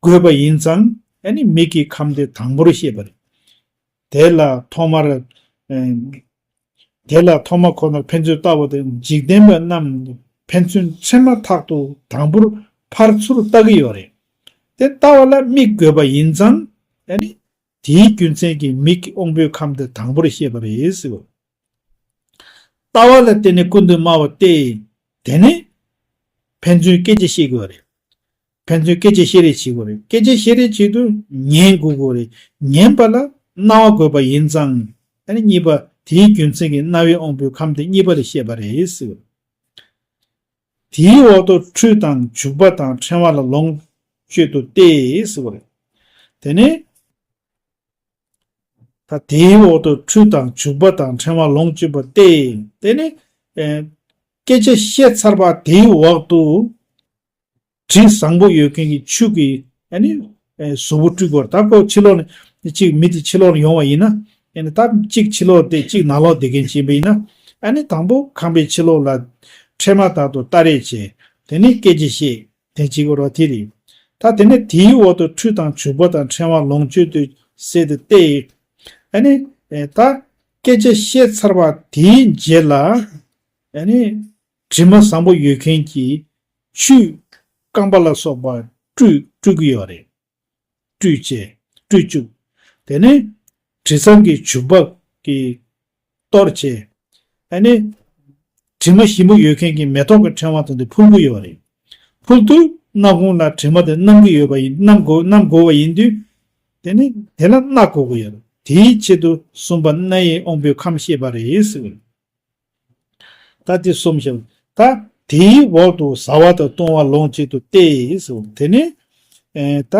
དགོས་པ་ཡིན་ཙང་ཨ་ནི་མིག་གི་ཁམས་དེ་དང་པོར་བཤད་པ་རེད། དེ་ལ་ཐོག་མར། ཨེ། དེ་ལ་ཐོག་མ་ཁོ་ན་ཕན་ཚུན་ལྟ་བ་དེ་འཇིག་རྟེན་པ་རྣམས་ཕན་ཚུན་འཕྲད་མ་ཐག་ཏུ་དང་པོར་ཕར་ཚུར་ལྟ་གི་ཡོད་རེད། དེ་ལྟ་བ་ལ་མིག་དགོས་པ་ཡིན་ཙང་ཨ་ནི་དེའི་རྒྱུ་མཚན་གྱིས་མིག་གི་དབང་པོའི་ཁམས་དེ་དང་པོར་བཤད་པ་རེད་ཟེར་བ། ལྟ་བ་ལ་བརྟེན་ནས་ཀུན་ཏུ་སྨྲ་བ་སྟེ། དེ་ནི་ཕན་ཚུན་སྐད་ཆ་བཤད་དགོས་པ་རེད། ཕན་ཚུན་སྐད་ཆ་བཤད་རེས་བྱེད་དགོས་རེད། སྐད་ཆ་བཤད་རེས་བྱེད་དུས་ཉན་དགོས་དགོས་རེད། ཉན་པ་ལ་རྣ་བ་དགོས་པ་ཡིན་ཙང་ཨ་ནི་གཉིས་པ་དེའི་རྒྱུ་མཚན་གྱིས་རྣ་བའི་དབང་པོའི་ཁམས་དེ་གཉིས་པ་ལ་བཤད་པ་རེད་ཟེར། དེའི་འོག་ཏུ་ཁྲུས་དང་བྱུག་པ་དང་ཕྲེང་བ་ལ་ལོངས་སྤྱོད་དོ་སྟེ་ཟེར་བ་རེད། དེ་ནས། ད་དེའི་འོག་ཏུ་ཁྲུས་དང་བྱུག་པ་དང་ཕྲེང་བ་ལོངས་སྤྱོད་པ་སྟེ། དེ་ནི། ཨེ། སྐད་ཆ་བཤད་ཚར་བ་དེའི་འོག་ཏུ། དྲི་བཟང་པོ་ཡོད་མཁན་གྱི་ཆུ་གིས་ཨ་ནི། ཨེ། གཟུགས་པོ་བཀྲུ་དགོས། ད་ཁོ་ཕྱི་ལོགས་ནས་གཅིག་མི་དེ་ཕྱི་ལོགས་ནས་ཡོང་བ་ཡིན་ན། ཨ་ནི་ད་གཅིག་ཕྱི་ལོགས་བསྡད་གཅིག་ནང་ལོགས་བསྡད་མཁན་ཅིག་ཡིན་པ་ཡིན་ན། ཨ་ནི་དང་པོ་ཁང་པའི་ཕྱི་ལོགས་ལ་འཕྲད་མ་ཐག་ཏུ་ལྟ་རེས་བྱས། དེ་ནས་སྐད་ཆ་བཤད། དེ་གཅིག་རོ་དེ་རེད། ད་དེ་ནས་དེའི་འོག་ཏུ་ཁྲུས་དང་བྱུག་པ་དང་ཕྲེང་བ་ལོངས་སྤྱོད་དུ་ཟེར་ཏེ་སྟེ། ཨ་ནི། ཨེ། ད་སྐད་ཆ་བཤད་ཚར་བ་དེའི་རྗེས་ལ། ཨ་ནི། དྲི་མ་བཟང་པོ་ཡོད་མཁན་གྱི་ཆུས་རྐང་པ་ལ་སོགས་པ་བཀྲུ་བཀྲུ་གི་ཡོད་རེད། བཀྲུས་བྱས། བཀྲུས་བཅུག་དེ་ནས་དྲི་བཟང་གི་བྱུག་པ་གིས་གཏོར་བྱས། ཨ་ནི། དྲི་མ་ཞིམ་པོ་ཡོད་མཁན་གྱི་མེ་ཏོག་གི་ཕྲེང་བ་དང་དེ་ཕུལ་གྱི་ཡོད་རེད། ཕུལ་དུས་སྣ་ཁུང་ལ་དྲི་མ་དེ་བསྣམས་ཀྱི་ཡོད་པ་ཡིན། བསྣམས་དགོས་བསྣམས་དགོས་པ་ཡིན་དུས། དེ་ནི་དེ་ལ་སྣ་དགོས་ཀྱི་ཡོད་རེད། དེའི་ཆེད་དུ་གསུམ་པ་སྣའི་དབང་པོའི་ཁམས་བཤད་པ་རེད་ཟེར། ད་དེ་གསུམ་བཤད། ད་ དེའི་འོག་ཏུ་བཟའ་བ་དང་བཏུང་བ་ལོངས་སྤྱོད་དུ་སྟེ་ཟེར། དེ་ནི་ཨེ་ད་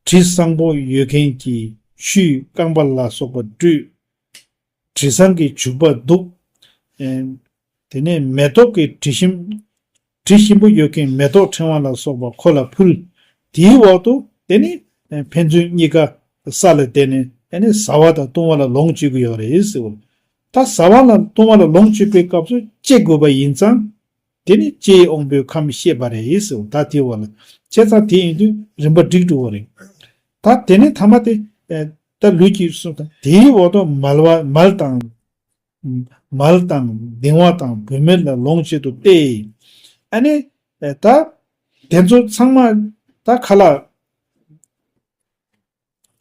དྲི་བཟང་པོ་ཡོད་མཁན་གྱི་ཆུའི་རྐང་པ་ལ་སོགས་པ་བཀྲུས། དྲི་བཟང་གི་བྱུག་པ་བདུག་ཨེ་དེ་ནས་མེ་ཏོག་གི་དྲི་ཞིམ། དྲི་ཞིམ་པོ་ཡོད་མཁན་མེ་ཏོག་ཕྲེང་བ་ལ་སོགས་པ་ཁོ་ལ་ཕུལ། དེའི་འོག་ཏུ་དེ་ནི་ཕན་ཚུན་གཉིས་ཀ་ས་ལ་བསྡད་ནས་ཨ་ནི་བཟའ་བ་དང་བཏུང་བ་ལ་ལོངས་སྤྱོད་ཀྱི་ཡོད་རེད་ཟེར། ད་བཟའ་བ་ལ་བཏུང་བ་ལ་ལོངས་སྤྱོད་པའི་སྐབས་སུ་ལྕེ་དགོས་པ་ཡིན་ཙང་དེ་ནི་ལྕེའི་དབང་པོའི་ཁམས་བཤད་པ་རེད་ཟེར། ད་དེ་བ་ལ་བྱས་ཙང་དེ་ཡིན་དུས་རིམ་པ་འགྲིག་འགྲོ་བ་རེད། ད་དེ་ནི་ཐ་མ་དེ་ད་ལུས་ཀྱི་གསུང་དང་དེའི་འོག་ཏུ་མལ་བ་མལ་དང་། མལ་དང་གདིང་བ་དང་བུད་མེད་ལ་ལོངས་སྤྱོད་དུ་སྟེ། ཨ་ནི་ད་དེ་ཚོ་ཚང་མ་ད་ཁ་ལག་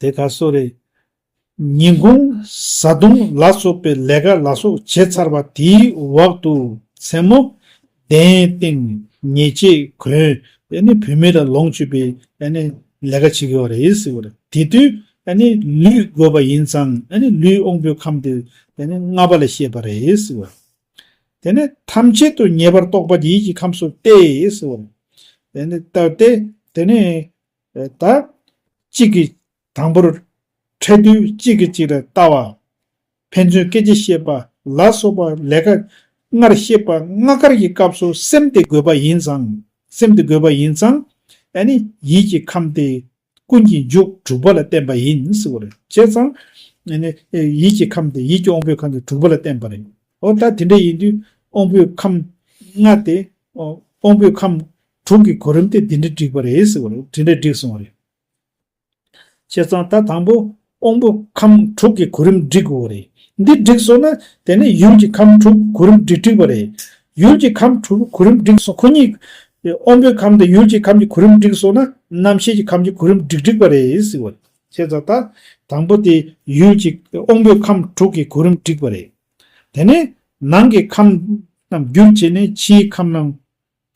དེ་ག་སོ་རེད། ཉིན་གུང་བཟའ་བཏུང་ལ་སོགས་པའི་ལས་ཀ་ལ་སོགས་བྱས་ཚར་བ་དེའི་འོག་ཏུ་མཚན་མོ་གདན་སྟེང་ཉལ་ཆས་གོན་ཨ་ནི་བུད་མེད་ལ་ལོངས་སྤྱོད་པའི་ཨ་ནི་ལས་ཀ་བྱེད་ཀྱི་ཡོད་རེད་ཟེར་བ་རེད། དེ་དུས་ཨ་ནི་ལུས་དགོས་པ་ཡིན་ཙང་ཨ་ནི་ལུས་དབང་པོའི་ཁམས་དེ་ཨ་ནི་ལྔ་པ་ལ་བཤད་པ་རེད་ཟེར་བ། དེ་ནས་ཐམས་ཅད་དུ་ཉེ་བར་གཏོགས་པ་ཡིད་ཀྱི་ཁམས་སུ་སྟེ་ཟེར་བ་རེད། དེ་ནས་ལྟ་སྟེ་དེ་ནས་ད་གཅིག་གིས་དང་པོར་འཕྲད་དུས་གཅིག་གིས་གཅིག་ལ་ལྟ་བ། ཕན་ཚུན་སྐད་ཆ་བཤད་པ་ལ་སོགས་པ་ལས་ཀ་སྔར་བཤད་པ་ལྔ་ཀར་གྱི་སྐབས་སུ་སེམས་དེ་དགོས་པ་ཡིན་ཙང་། སེམས་དེ་དགོས་པ་ཡིན་ཙང་ཨ་ནི་ཡིད་ཀྱི་ཁམས་དེ་ཀུན་གྱི་མཇུག་དྲུག་པ་ལ་བརྟེན་པ་ཡིན་ཟེར་བ་རེད། བྱས་ཙང་ཨ་ནི་ཡིད་ཀྱི་ཁམས་དེ་ཡིད་ཀྱི་དབང་པོའི་ཁམས་དེ་དྲུག་པ་ལ་བརྟེན་པ་རེད། འོ་ད་དེ་འདྲ་ཡིན་དུས་དབང་པོའི་ཁམས་ལྔ་དེ་དབང་པོའི་ཁམས་དྲུག་གི་གོ་རིམ་དེ་འདི་འདྲ་འགྲིག་པ་རེད་ཟེར་བ་རེད། དེ་འདྲ་འགྲིག་སོང་བ་རེད། བྱས་ཙང་ད་དང་པོ་དབང་པོ་ཁམས་དྲུག་གི་གོ་རིམ་འགྲིག་དགོས་པ་རེད། འདི་འགྲིག་སོང་ན་དེ་ནས་ཡུལ་གྱི་ཁམས་དྲུག་གོ་རིམ་འགྲིག་འགྲིག་པ་རེད། ཡུལ་གྱི་ཁམས་དྲུག་གོ་རིམ་འགྲིག་སོང་། ཁོ་གཉིས་དབང་པོའི་ཁམས་དང་ཡུལ་གྱི་ཁམས་ཀྱི་གོ་རིམ་འགྲིག་སོང་ན་རྣམ་ཤེས་ཀྱི་ཁམས་ཀྱི་གོ་རིམ་འགྲིག་འགྲིག་པ་རེད་ཟེར་བ་རེད། བྱས་ཙང་ད་དང་པོ་དེ་ཡུལ་གྱི་དབང་པོའི་ཁམས་དྲུག་གི་གོ་རིམ་འགྲིག་པ་རེད། དེ་ནས་ནང་གི་ཁམས་རྣམས་རྒྱུར་བྱས་ནས་ཕྱིའི་ཁམས་རྣམས་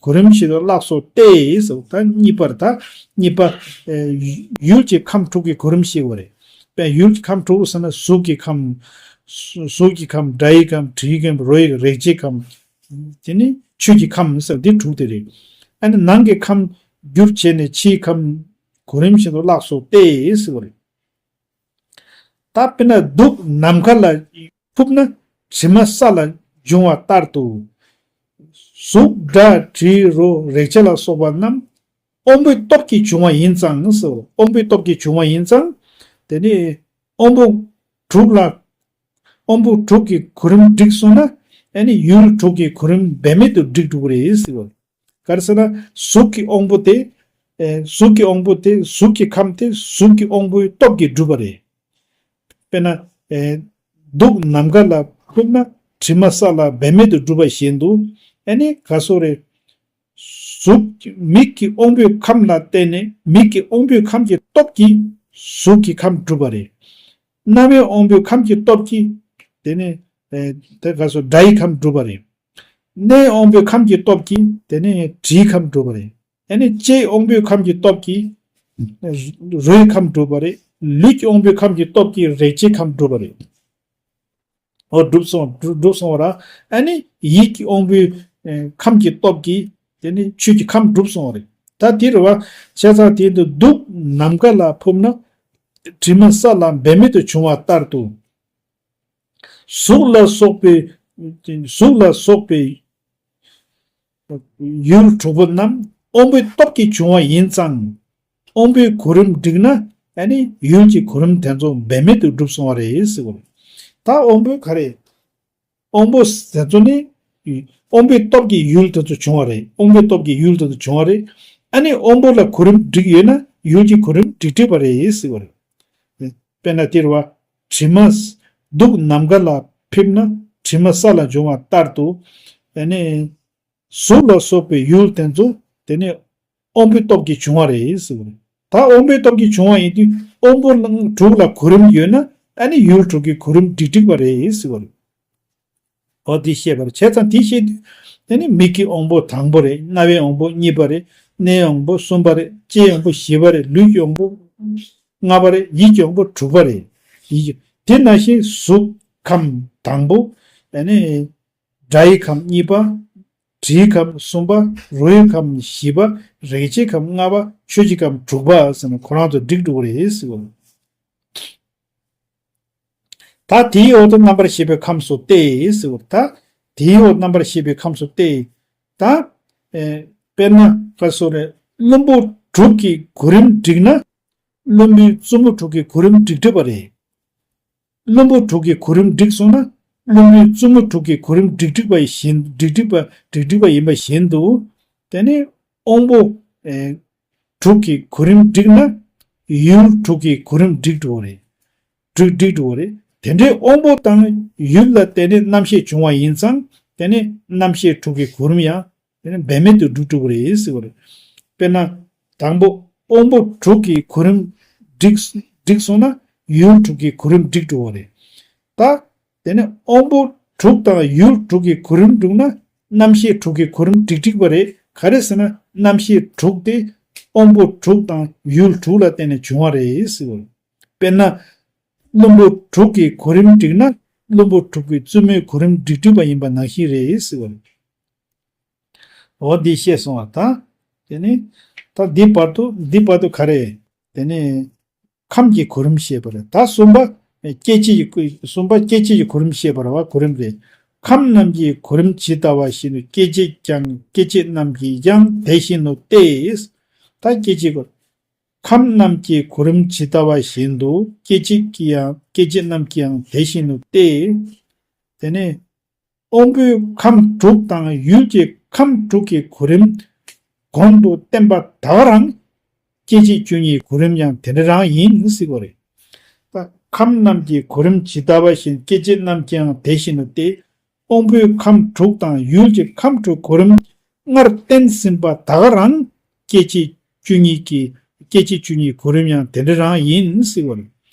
གོ་རིམ་བཞིན་དུ་ལགས་སོ་སྟེ་ཟེར། ད་གཉིས་པར་ད་གཉིས་པ་ཨེ་ཡུལ་གྱི་ཁམས་དྲུག་གི་གོ་རིམ་ཞེས་པ་རེད། དཔེ་ཡུལ་གྱི་ཁམས་དྲུག་ཟེར་ན་གཟུགས་ཀྱི་ཁམས། གཟུགས་ཀྱི་ཁམས། སྒྲ་ཡི་ཁམས། དྲི་ཡི་ཁམས། རོ་ཡི་རེག་བྱའི་ཁམས། དེ་ནི་ཆོས་ཀྱི་ཁམས་ཟེར་འདི་དྲུག་དེ་རེད། ཨ་ནི་ནང་གི་ཁམས་རྒྱུར་བྱས་ནས་ཕྱིའི་ཁམས་གོ་རིམ་བཞིན་དུ་ལགས་སོ་སྟེ་ཟེར་བ་རེད། ད་དཔེར་ན་གདུགས་ནམ་མཁའ་ལ་ཕུབ་ན་དྲི་མ་ས་ལ་འབྱུང་བ་ལྟར་དུ། གཟུགས་སྒྲ་དྲི་རོ་རེག་བྱ་ལ་སོགས་པ་རྣམས་དབང་པོའི་སྟོབས་ཀྱིས་བྱུང་བ་ཡིན་ཙང་ཟེར། དབང་པོའི་སྟོབས་ཀྱིས་བྱུང་བ་ཡིན་ཙང་། དེ་ནི་དབང་པོ་དྲུག་ལ་དབང་པོ་དྲུག་གི་གོ་རིམ་འགྲིག་སོང་ན་ཨ་ནི་ཡུལ་དྲུག་གི་གོ་རིམ་འབད་མེད་དུ་འགྲིག་འགྲོ་གི་རེད་ཟེར་བ། ག་རེ་ཟེར་ན་གཟུགས་ཀྱི་དབང་པོ་དེ། ཨེ་གཟུགས་ཀྱི་དབང་པོ་དེ་གཟུགས་ཀྱི་ཁམས་དེ་གཟུགས་ཀྱི་དབང་པོའི་སྟོབས་ཀྱིས་གྲུབ་པ་རེད། དཔེར་ན་ཨེ་གདུགས་ནམ་མཁའ་ལ་ཕུབ་ན་དྲི་མ་ས་ལ་འབད་མེད་དུ་གྲུབ་པ་བཞིན་དུ་ཨ་ནི་ག་སོ་རེད། གཟུགས་མིག་གི་དབང་པོའི་ཁམས་ལ་བརྟེན་ནས་མིག་གི་དབང་པོའི་ཁམས་ཀྱི་སྟོབས་ཀྱིས་གཟུགས་ཀྱི་ཁམས་གྲུབ་པ་རེད། རྣ་བའི་དབང་པོའི་ཁམས་ཀྱི་སྟོབས་ཀྱིས་དེ་ནས་ཨེ་དེ་ག་སོ་སྒྲ་ཡི་ཁམས་གྲུབ་པ་རེད། སྣའི་དབང་པོའི་ཁམས་ཀྱི་སྟོབས་ཀྱིས་དེ་ནས་དྲིའི་ཁམས་གྲུབ་པ་རེད། ཨ་ནི་ལྕེའི་དབང་པོའི་ཁམས་ཀྱི་སྟོབས་ཀྱིས་རོའི་ཁམས་གྲུབ་པ་རེད། ལུས་ཀྱི་དབང་པོའི་ཁམས་ཀྱི་སྟོབས་ཀྱིས་རེག་བྱའི་ཁམས་གྲུབ་པ་རེད། འོ་གྲུབ་སོང་། གྲུབ་གྲུབ་སོང་བ་ར། ཨ་ནི་ཡིད་ཀྱི་དབང་པོའི་ཨེ་ཁམས་ཀྱི་སྟོབས་ཀྱིས་དེ་ནི་ཆོས་ཀྱི་ཁམས་གྲུབ་སོང་བ་རེད། ད་དེ་རེད་བ། བྱས་ཙང་དེ་འདི་གདུགས་ནམ་མཁའ་ལ་ཕུབ་ན་དྲི་མ་ས་ལ་འབད་མེད་དུ་བྱུང་བ་ལྟར་དུ། གཟུགས་ལ་སོགས་པའི་གཟུགས་ལ་སོགས་པའི་ཡུལ་དྲུག་པོ་རྣམས་དབང་པོའི་སྟོབས་ཀྱིས་བྱུང་བ་ཡིན་ཙང་། དབང་པོའི་གོ་རིམ་འགྲིག་ན་ཨ་ནི་ཡུལ་གྱི་གོ་རིམ་དེ་ཚོ་འབད་མེད་དུ་གྲུབ་སོང་བ་རེད་ཟེར་བ་རེད། ད་དབང་པོའི་ག་རེ། དབང་པོ་དེ་ཚོ་ནི་དབང་པོའི་སྟོབས་ཀྱིས་ཡུལ་དེ་ཚོ་བྱུང་བ་རེད། དབང་པོའི་སྟོབས་ཀྱིས་ཡུལ་དེ་ཚོ་བྱུང་བ་རེད། ཨ་ནི་དབང་པོ་ལ་གོ་རིམ་འགྲིག་ཡོད་ན་ཡུལ་གྱི་གོ་རིམ་འགྲིག་འགྲིག་པ་རེད་ཟེར་བ་རེད། དཔེར་ན་དེ་རེད་བ། དྲི་མ། གདུགས་ནམ་མཁའ་ལ་ཕེབས་ན་དྲི་མ་ས་ལ་འབྱུང་བ་ལྟར་དུ། ཨ་ནི་གཟུགས་ལ་སོགས་པའི་ཡུལ་དེ་ཚོ་དེ་ནི་དབང་པོའི་སྟོབས་ཀྱིས་བྱུང་བ་རེད་ཟེར་བ་རེད། ད་དབང་པོའི་སྟོབས་ཀྱིས་བྱུང་བ་ཡིན་དུས་དབང་པོ་དྲུག་ལ་གོ་རིམ་ཡོད་ན་ཨ་ནི་ཡུལ་དྲུག་གི་གོ་རིམ་འགྲིག་འགྲིག་པ་རེད་ཟེར་བ་རེད། འོ་དེ་ཤེས་པར་བྱས་ཙང་དེ་ཤེས་དུས་དེ་ནི་མིག་གི་དབང་པོ་དང་པོ་རེད། རྣ་བའི་དབང་པོ་གཉིས་པ་རེད། སྣའི་དབང་པོ་གསུམ་པ་རེད། ལྕེའི་དབང་པོ་བཞི་པ་རེད། ལུས་ཀྱི་དབང་པོ་ལྔ་པ་རེད། ཡིད་ཀྱི་དབང་པོ་དྲུག་པ་རེད། ཡིད་ཀྱི་དེ་ནང་བཞིན་གཟུགས་ཁམས་དང་པོ། ཨ་ནི་སྒྲ་ཡི་ཁམས་གཉིས་པ། དྲིའི་ཁམས་གསུམ་པ། རོའི་ཁམས་བཞི་པ། རེག་བྱའི་ཁམས་ལྔ་པ། ཆོས་ཀྱི་ཁམས་དྲུག་པ་ཟེར་ནས་ཁོ་རང་ཚོ་བསྒྲིགས་འགྲོ་གི་རེད་ཟེར་བ། ད་དེའི་འོག་ཏུ་རྣམ་པར་ཤེས་པའི་ཁམས་སུ་སྟེ་ཟེར་བ། ད་དེའི་འོག་རྣམ་པར་ཤེས་པའི་ཁམས་སུ་སྟེ། ད་ཨེ་དཔེར་ན་ག་སོ་རེ། བླུན་པོ་དྲུག་གི་གོ་རིམ་བསྒྲིགས་ན། བླུན་པོའི་བཙུན་མོ་དྲུག་གི་གོ་རིམ་བསྒྲིགས་བསྒྲིགས་པ་རེད། བླུན་པོ་དྲུག་གི་གོ་རིམ་བསྒྲིགས་སོང་ན། བླུན་པོའི་བཙུན་མོ་དྲུག་གི་གོ་རིམ་བསྒྲིགས་བསྒྲིགས་པ་ཡི་བཞིན་བསྒྲིགས་བསྒྲིགས་པ་བསྒྲིགས་བསྒྲིགས་པ་ཡིན་པ་བཞིན་དུ། དེ་ནི་དབང་པོ་ཨེ་དྲུག་གི་གོ་རིམ་བསྒྲིགས་ན། ཡུལ་དྲུག་གི་གོ་རིམ་བསྒྲིགས་འགྲོ་བ་རེད། བསྒྲིགས་བསྒྲིགས་འགྲོ་བ་རེད། དེ་འདྲའི་དབང་པོ་དང་ཡུལ་ལ་བརྟེན་ནས་རྣམ་ཤེས་བྱུང་བ་ཡིན་ཙང་། དེ་ནི་རྣམ་ཤེས་དྲུག་གི་གོ་རིམ་ཡང་དེ་ནི་འབད་མེད་དུ་འགྲུབ་འགྲོ་གི་རེད་ཟེར་བ་རེད། དཔེར་ན། དང་པོ་དབང་པོ་དྲུག་གི་གོ་རིམ་བསྒྲིགས་བསྒྲིགས་སོང་ན། ཡུལ་དྲུག་གི་གོ་རིམ་བསྒྲིགས་འགྲོ་བ་རེད། ད་དེ་ནི་དབང་པོ་དྲུག་དང་ཡུལ་དྲུག་གི་གོ་རིམ་བསྒྲིགས་ན། རྣམ་ཤེས་དྲུག་གི་གོ་རིམ་བསྒྲིགས་བསྒྲིགས་པ་རེད། ག་རེ་ཟེར་ན། རྣམ་ཤེས་དྲུག་དེ་དབང་པོ་དྲུག་དང་ཡུལ་དྲུག་ལ་བརྟེན་ནས་བྱུང་བ་རེད་ཟེར་བ་རེད། དཔེར་ན། བླུན་པོ་དྲུག་གི་གོ་རིམ་བསྒྲིགས་ན། བླུན་པོ་དྲུག་གི་བཙུན་མོའི་གོ་རིམ་བསྒྲིགས་བསྒྲིགས་པ་ཡིན་པ་ནང་བཞིན་རེད་ཟེར་བ་རེད། འོ་འདི་ཤེས་སོང་བ་དང་། དེ་ནི། ད་འདི་བར་དུ་འདི་བར་དུ་ག་རེ། དེ་ནི། ཁམས་ཀྱི་གོ་རིམ་བཤད་པ་རེད། ད་གསུམ་པ། སྐྱེ་མཆེད་ཀྱི་གསུམ་པ་སྐྱེ་མཆེད་ཀྱི་གོ་རིམ་བཤད་པ་རེད་བ། གོ་རིམ་རེད། ཁམས་རྣམས་ཀྱི་གོ་རིམ་ཇི་ལྟ་བ་བཞིན་དུ། སྐྱེ་མཆེད་ཀྱང་སྐྱེ་མཆེད་རྣམས་ཀྱི་ཡང་དེ་བཞིན་ནོ་སྟེ། ད་སྐྱེ་མཆེད་གོ་ཁམས་རྣམས་ཀྱི་གོ་རིམ་ཇི་ལྟ་བ་བཞིན་དུ། སྐྱེ་མཆེད་ཀྱི་ཡང་སྐྱེ་མཆེད་རྣམས་ཀྱི་ཡང་དེ་བཞིན་ནོ་སྟེ། དེ་ནས། དབང་པོའི་ཁམས་དྲུག་དང་ཡུལ་གྱི་ཁམས་དྲུག་གི་གོ་རིམ་གོང་དུ་བསྟན་པ་ད་ག་རང་། སྐྱེ་མཆེད་བཅུ་གཉིས་གོ་རིམ་ཡང་དེ་འདྲ་རང་ཡིན་ཟེར་བ་རེད། ད་ཁམས་རྣམས་ཀྱི་གོ་རིམ་ཇི་ལྟ་བ་བཞིན། སྐྱེ་མཆེད་རྣམས་ཀྱི་ཡང་དེ་བཞིན་ནོ་སྟེ། དབང་པོའི་ཁམས་དྲུག་དང་ཡུལ་གྱི་ཁམས་དྲུག་གོ་རིམ་སྔར་བསྟན་ཟིན་པ་ད་ག་རང་། སྐྱེ་མཆེད་བཅུ་གཉིས་ཀྱི་སྐྱེ་མཆེད་བཅུ་གཉིས་གོ་རིམ་ཡང་དེ་འདྲ་རང་ཡིན་ཟེར་བ་རེད།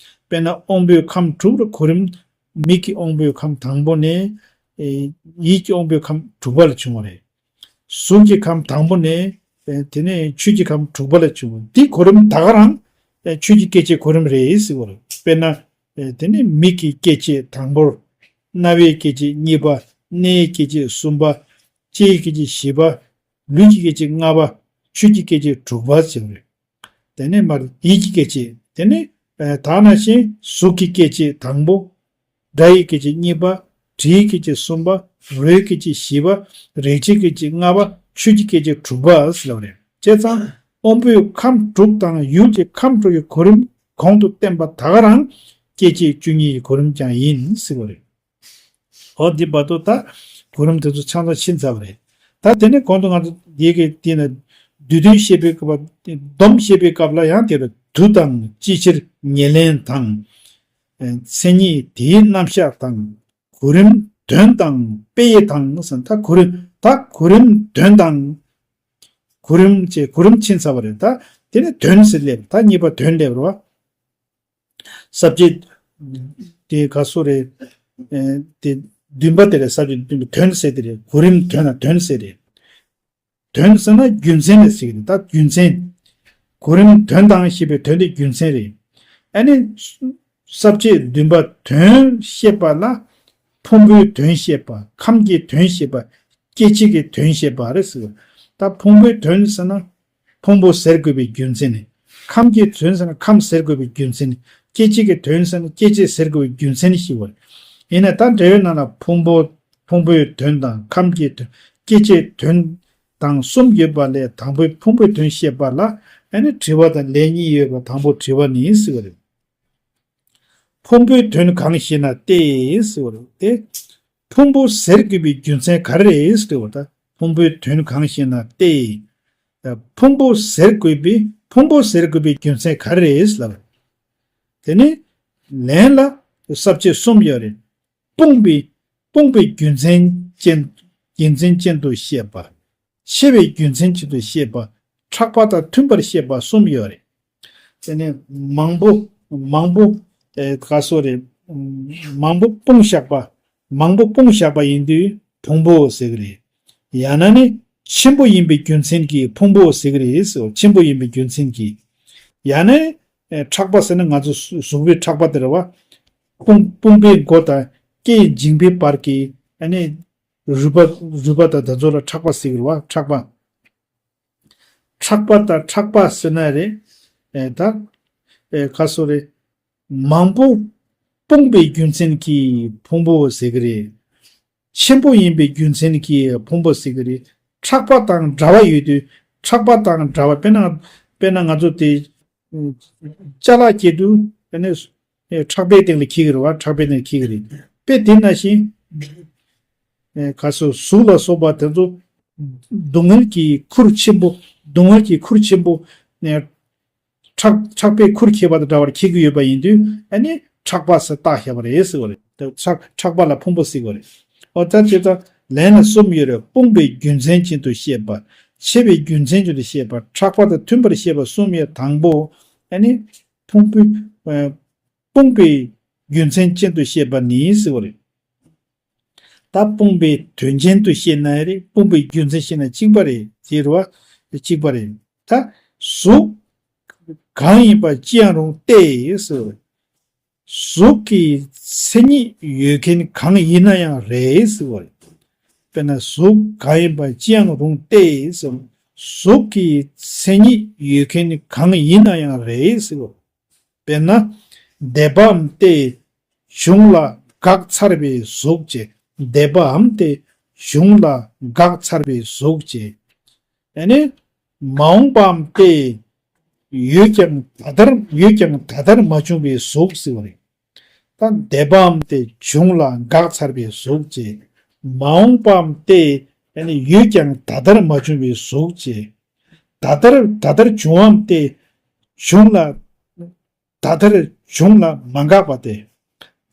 དཔེར་ན། དབང་པོའི་ཁམས་དྲུག་ལ་གོ་རིམ། མིག་གི་དབང་པོའི་ཁམས་དང་པོ་ནས། ཨེ་ཡིད་ཀྱི་དབང་པོའི་ཁམས་དྲུག་པ་ལ་བྱུང་བ་རེད། གཟུགས་ཀྱི་ཁམས་དང་པོ་ནས། ཨེ་དེ་ནས་ཆོས་ཀྱི་ཁམས་དྲུག་པ་ལ་བྱུང་བ། འདི་གོ་རིམ་ད་ག་རང་། ཨེ་ཆོས་ཀྱི་སྐྱེ་མཆེད་གོ་རིམ་རེད་ཟེར་བ་རེད། དཔེར་ན། ཨེ་དེ་ནས་མིག་གི་སྐྱེ་མཆེད་དང་པོར། རྣ་བའི་སྐྱེ་མཆེད་གཉིས་པ། སྣའི་སྐྱེ་མཆེད་གསུམ་པ། ལྕེའི་སྐྱེ་མཆེད་བཞི་པ། ལུས་ཀྱི་སྐྱེ་མཆེད་ལྔ་པ། ཆོས་ཀྱི་སྐྱེ་མཆེད་དྲུག་པ་ཟེར་བ་རེད། དེ་ནས་མར་ཡིད་ཀྱི་སྐྱེ་མཆེད། དེ་ནས་ཨ་ད་ནང་བཞིན་གཟུགས་ཀྱི་སྐྱེ་མཆེད་དང་པོ། སྒྲ་ཡི་སྐྱེ་མཆེད་གཉིས་པ། དྲི་ཡི་སྐྱེ་མཆེད་གསུམ་པ། རོའི་སྐྱེ་མཆེད་བཞི་པ། རེག་བྱའི་སྐྱེ་མཆེད་ལྔ་པ། ཆོས་ཀྱི་སྐྱེ་མཆེད་དྲུག་པ་ཟེར་བ་རེད། བྱས་ཙང་དབང་པོའི་ཁམས་དྲུག་དང་ཡུལ་གྱི་ཁམས་དྲུག་གི་གོ་རིམ་གོང་དུ་བསྟན་པ་ད་ག་རང་སྐྱེ་མཆེད་བཅུ་གཉིས་ཀྱི་གོ་རིམ་ཀྱང་ཡིན་ཟེར་བ་རེད། འོ་འདི་བར་དུ་ད་གོ་རིམ་དེ་ཚོ་ཆ་ཚང་ཕྱིན་ཚར་བ་རེད། ད་དེ་ནས་གོང་དུ་ང་ཚོ་འདི་གི་དེ་ནས་བསྡུས་དོན་བཤད་པའི་སྐབས། སྡོམ་བཤད་པའི་སྐབས་ལ་ཡང་དེ་ལ་དུ་དང་ཅི་ཕྱིར་ཉེར་ལེན་དང་། མཚན་ཉིད་དེའི་རྣམ་གཞག་དང་། གོ་རིམ་དོན་དང་དཔེ་དང་ཟེར། ད་གོ་རིམ་ད་གོ་རིམ་དོན་དང་། གོ་རིམ་བཅས་གོ་རིམ་ཕྱིན་ཚར་བ་རེད། ད་དེ་ནས་དོན་ཟེར་སླེབས། ད་གཉིས་པ་དོན་སླེབས་རོ། ས་བཅད་དེ་ག་སོ་རེད། ཨེ་དེ་བདུན་པ་དེ་རེད། ས་བཅད་བདུན་པ་དོན་ཟེར་དེ་རེད། གོ་རིམ་དོན་ལ་དོན་ཟེར་རེད། དོན་ཟེར་ན་རྒྱུ་མཚན་ལ་ཟེར་གི་རེད། ད་རྒྱུ་མཚན། གོ་རིམ་དོན་དང་ཞེས་པའི་དོན་དེ་རྒྱུ་མཚན་རེད། ཨ་ནི་ས་བཅད་བདུན་པ་དོན་བཤད་པ་ལ། ཕུང་པོའི་དོན་བཤད་པ། ཁམས་ཀྱི་དོན་བཤད་པ། སྐྱེ་མཆེད་ཀྱི་དོན་བཤད་པ་རེད་ཟེར། ད་ཕུང་པོའི་དོན་ཟེར་ན། ཕུང་པོ་ཟེར་དགོས་པའི་རྒྱུ་མཚན་ནི། ཁམས་ཀྱི་དོན་ཟེར་ན་ཁམས་ཟེར་དགོས་པའི་རྒྱུ་མཚན་ནི། སྐྱེ་མཆེད་ཀྱི་དོན་ཟེར་ན་སྐྱེ་མཆེད་ཟེར་དགོས་པའི་རྒྱུ་མཚན་ཞིག་བར། ཡིན་ན་ད་འགྲེལ་པའི་ནང་ལ་ཕུང་པོ། ཕུང་པོའི་དོན་དང་ཁམས་ཀྱི་དོན། སྐྱེ་མཆེད་དོན་དང་གསུམ་ཡོད་པ་ལས། དང་པོའི་ཕུང་པོའི་དོན་བཤད་པ་ལ། ཨ་ནི་དྲི་བ་དང་ལན་གཉིས་ཡོད་པ། དང་པོ་དྲི་བ་ནི་ཟེར་བ་རེད། ཕུང་པོའི་དོན་གང་ཞེ་ན་སྟེ་ཟེར་བ་རེད་དེ། ཕུང་པོ་ཟེར་དགོས་པའི་རྒྱུ་མཚན་ག་རེ་རེད་ཟེར་བ་ད། ཕུང་པོའི་དོན་གང་ཞེ་ན་སྟེ། ཕུང་པོ་ཟེར་དགོས་པའི་ཕུང་པོ་ཟེར་དགོས་པའི་རྒྱུ་མཚན་ག་རེ་རེད་ལབ། དེ་ནི་ལན་ལ་ས་བཅད་གསུམ་ཡོད་རེད། སྤོང་བའི་སྤོང་བའི་རྒྱུ་མཚན་ཅན། རྒྱུ་མཚན་ཅན་དུ་བཤད་པ། ཆེ་བའི་རྒྱུ་མཚན་ཅན་དུ་བཤད་པ། ཕྲག་པ་དང་མཐུན་པར་བཤད་པ་གསུམ་ཡོད་རེད། དེ་ནས་མང་པོ་མང་པོ་ཨེ་ག་སོ་རེད། མང་པོ་སྤུངས་བཞག་པ། མང་པོ་སྤུངས་བཞག་པ་ཡིན་དུས་ཕུང་པོ་ཟེར་གི་རེད། ཡང་ན་ནི་ཆེན་པོ་ཡིན་པའི་རྒྱུ་མཚན་གྱིས་ཕུང་པོ་ཟེར་གི་རེད་ཟེར། ཆེན་པོ་ཡིན་པའི་རྒྱུ་མཚན་གྱིས། ཡང་ན་ནི་ཨེ་ཕྲག་པ་ཟེར་ན་ང་ཚོ་གཟུགས་པོའི་ཕྲག་པ་དེ་རེད་བ། དཔུང་དཔུང་པའི་མགོ་དང་སྐེ་ཡི་མཇིང་པའི་བར་གྱི་ཨ་ནི། རུས་པ་རུས་པ་དང་དེ་ཚོ་ལ་ཁྲག་པ་ཟེར་གི་རེད་བ། ཁྲག་པ། ཁྲག་པ་དང་ཁྲག་པ་ཟེར་ན་རེད། ཨེ་ད། ཨེ་ག་སོ་རེད། མང་པོ་སྤུངས་པའི་རྒྱུ་མཚན་གྱིས་ཕུང་པོ་ཟེར་གི་རེད། ཆེན་པོ་ཡིན་པའི་རྒྱུ་མཚན་གྱིས་ཕུང་པོ་ཟེར་གི་རེད། ཁྲག་པ་དང་འདྲ་བ་ཡོད་དུས་ཁྲག་པ་དང་འདྲ་བ། དཔེར་ན་དཔེར་ན་ང་ཚོ་དེ་ཅ་ལག་སྐྱེལ་དུས་དེ་ནས་ཁྲག་པའི་སྟེང་ལ་འཁྱེར་གི་རེད་བ། ཁྲག་པའི་སྟེང་ལ་འཁྱེར་གི་རེད། དཔེ་དེ་ནང་བཞིན་ག་སོ་གཟུགས་ལ་སོགས་པ་དེ་ཚོ་སྡུག་བསྔལ་གྱི་ཁུར་ཆེན་པོ། སྡུག་བསྔལ་གྱི་ཁུར་ཆེན་པོ་ཁྲག་ཁྲག་པས་ཁུར་འཁྱེར་བ་དང་འདྲ་བར་འཁྱེར་གྱི་ཡོད་པ་ཡིན་དུས། ཨ་ནི་ཁྲག་པ་ཟེར་བཏགས་བཞག་པ་རེད་ཟེར་བ་རེད། ཁྲག་ཁྲག་པ་ལ་ཕུང་པོ་ཟེར་བ་རེད། འོ་ད་ཅེས་དང་ལན་ལ་གསུམ་ཡོད་རེད། སྤུངས་པའི་རྒྱུ་མཚན་ཅན་དུ་བཤད་པ། ཆེ་བའི་རྒྱུ་མཚན་ཅན་དུ་བཤད་པ། ཁྲག་པ་དང་མཐུན་པར་བཤད་པ་གསུམ་ཡོད། དང་པོ། ཨ་ནི་ཕུང་པོའི་སྤུངས་པའི་རྒྱུ་མཚན་ཅན་དུ་བཤད་པ་ནི་ཟེར་བ་རེད། ད་སྤུངས་པའི་དོན་ཅན་དུ་བཤད་ན་ཡང་རེད། སྤུངས་པའི་རྒྱུ་མཚན་བཤད་ན་གཅིག་པ་རེད། ཟེར་བ་གཅིག་པ་རེད། ད་གཟུགས་གང་ཡིན་པ་ཅི་ཡང་རུང་སྟེ་ཟེར། གཟུགས་ཀྱི་མཚན་ཉིད་ཡོད་མཁན་གང་ཡིན་ན་ཡང་རེད་ཟེར་བ་རེད། དཔེར་ན་གཟུགས་གང་ཡིན་པ་ཅི་ཡང་རུང་སྟེ་ཟེར། གཟུགས་ཀྱི་མཚན་ཉིད་ཡོད་མཁན་གང་ཡིན་ན་ཡང་རེད་ཟེར་བ། དཔེར་ན། འདས་པའམ་སྟེ། བྱུང་ལ་འགག་ཚར་བའི་གཟུགས་བྱས། འདས་པའམ་སྟེ། བྱུང་ལ་འགག་ཚར་བའི་གཟུགས་བྱས། ཨ་ནི། མ་འོངས་པའམ་སྟེ། ཡོད་ཀྱང་ད་ལྟར་ཡོད་ཀྱང་ད་ལྟར་མ་བྱུང་བའི་གཟུགས་ཟེར་བ་རེད། ད་འདས་པའམ་སྟེ། བྱུང་ལ་འགག་ཚར་བའི་གཟུགས་བྱས། མ་འོངས་པའམ་སྟེ། ཨ་ནི་ཡོད་ཀྱང་ད་ལྟར་མ་བྱུང་བའི་གཟུགས་བྱས། ད་ལྟར་ད་ལྟར་བྱུང་བའམ་སྟེ། བྱུང་ལ། ད་ལྟར་བྱུང་ལ་མ་འགགས་པ་སྟེ།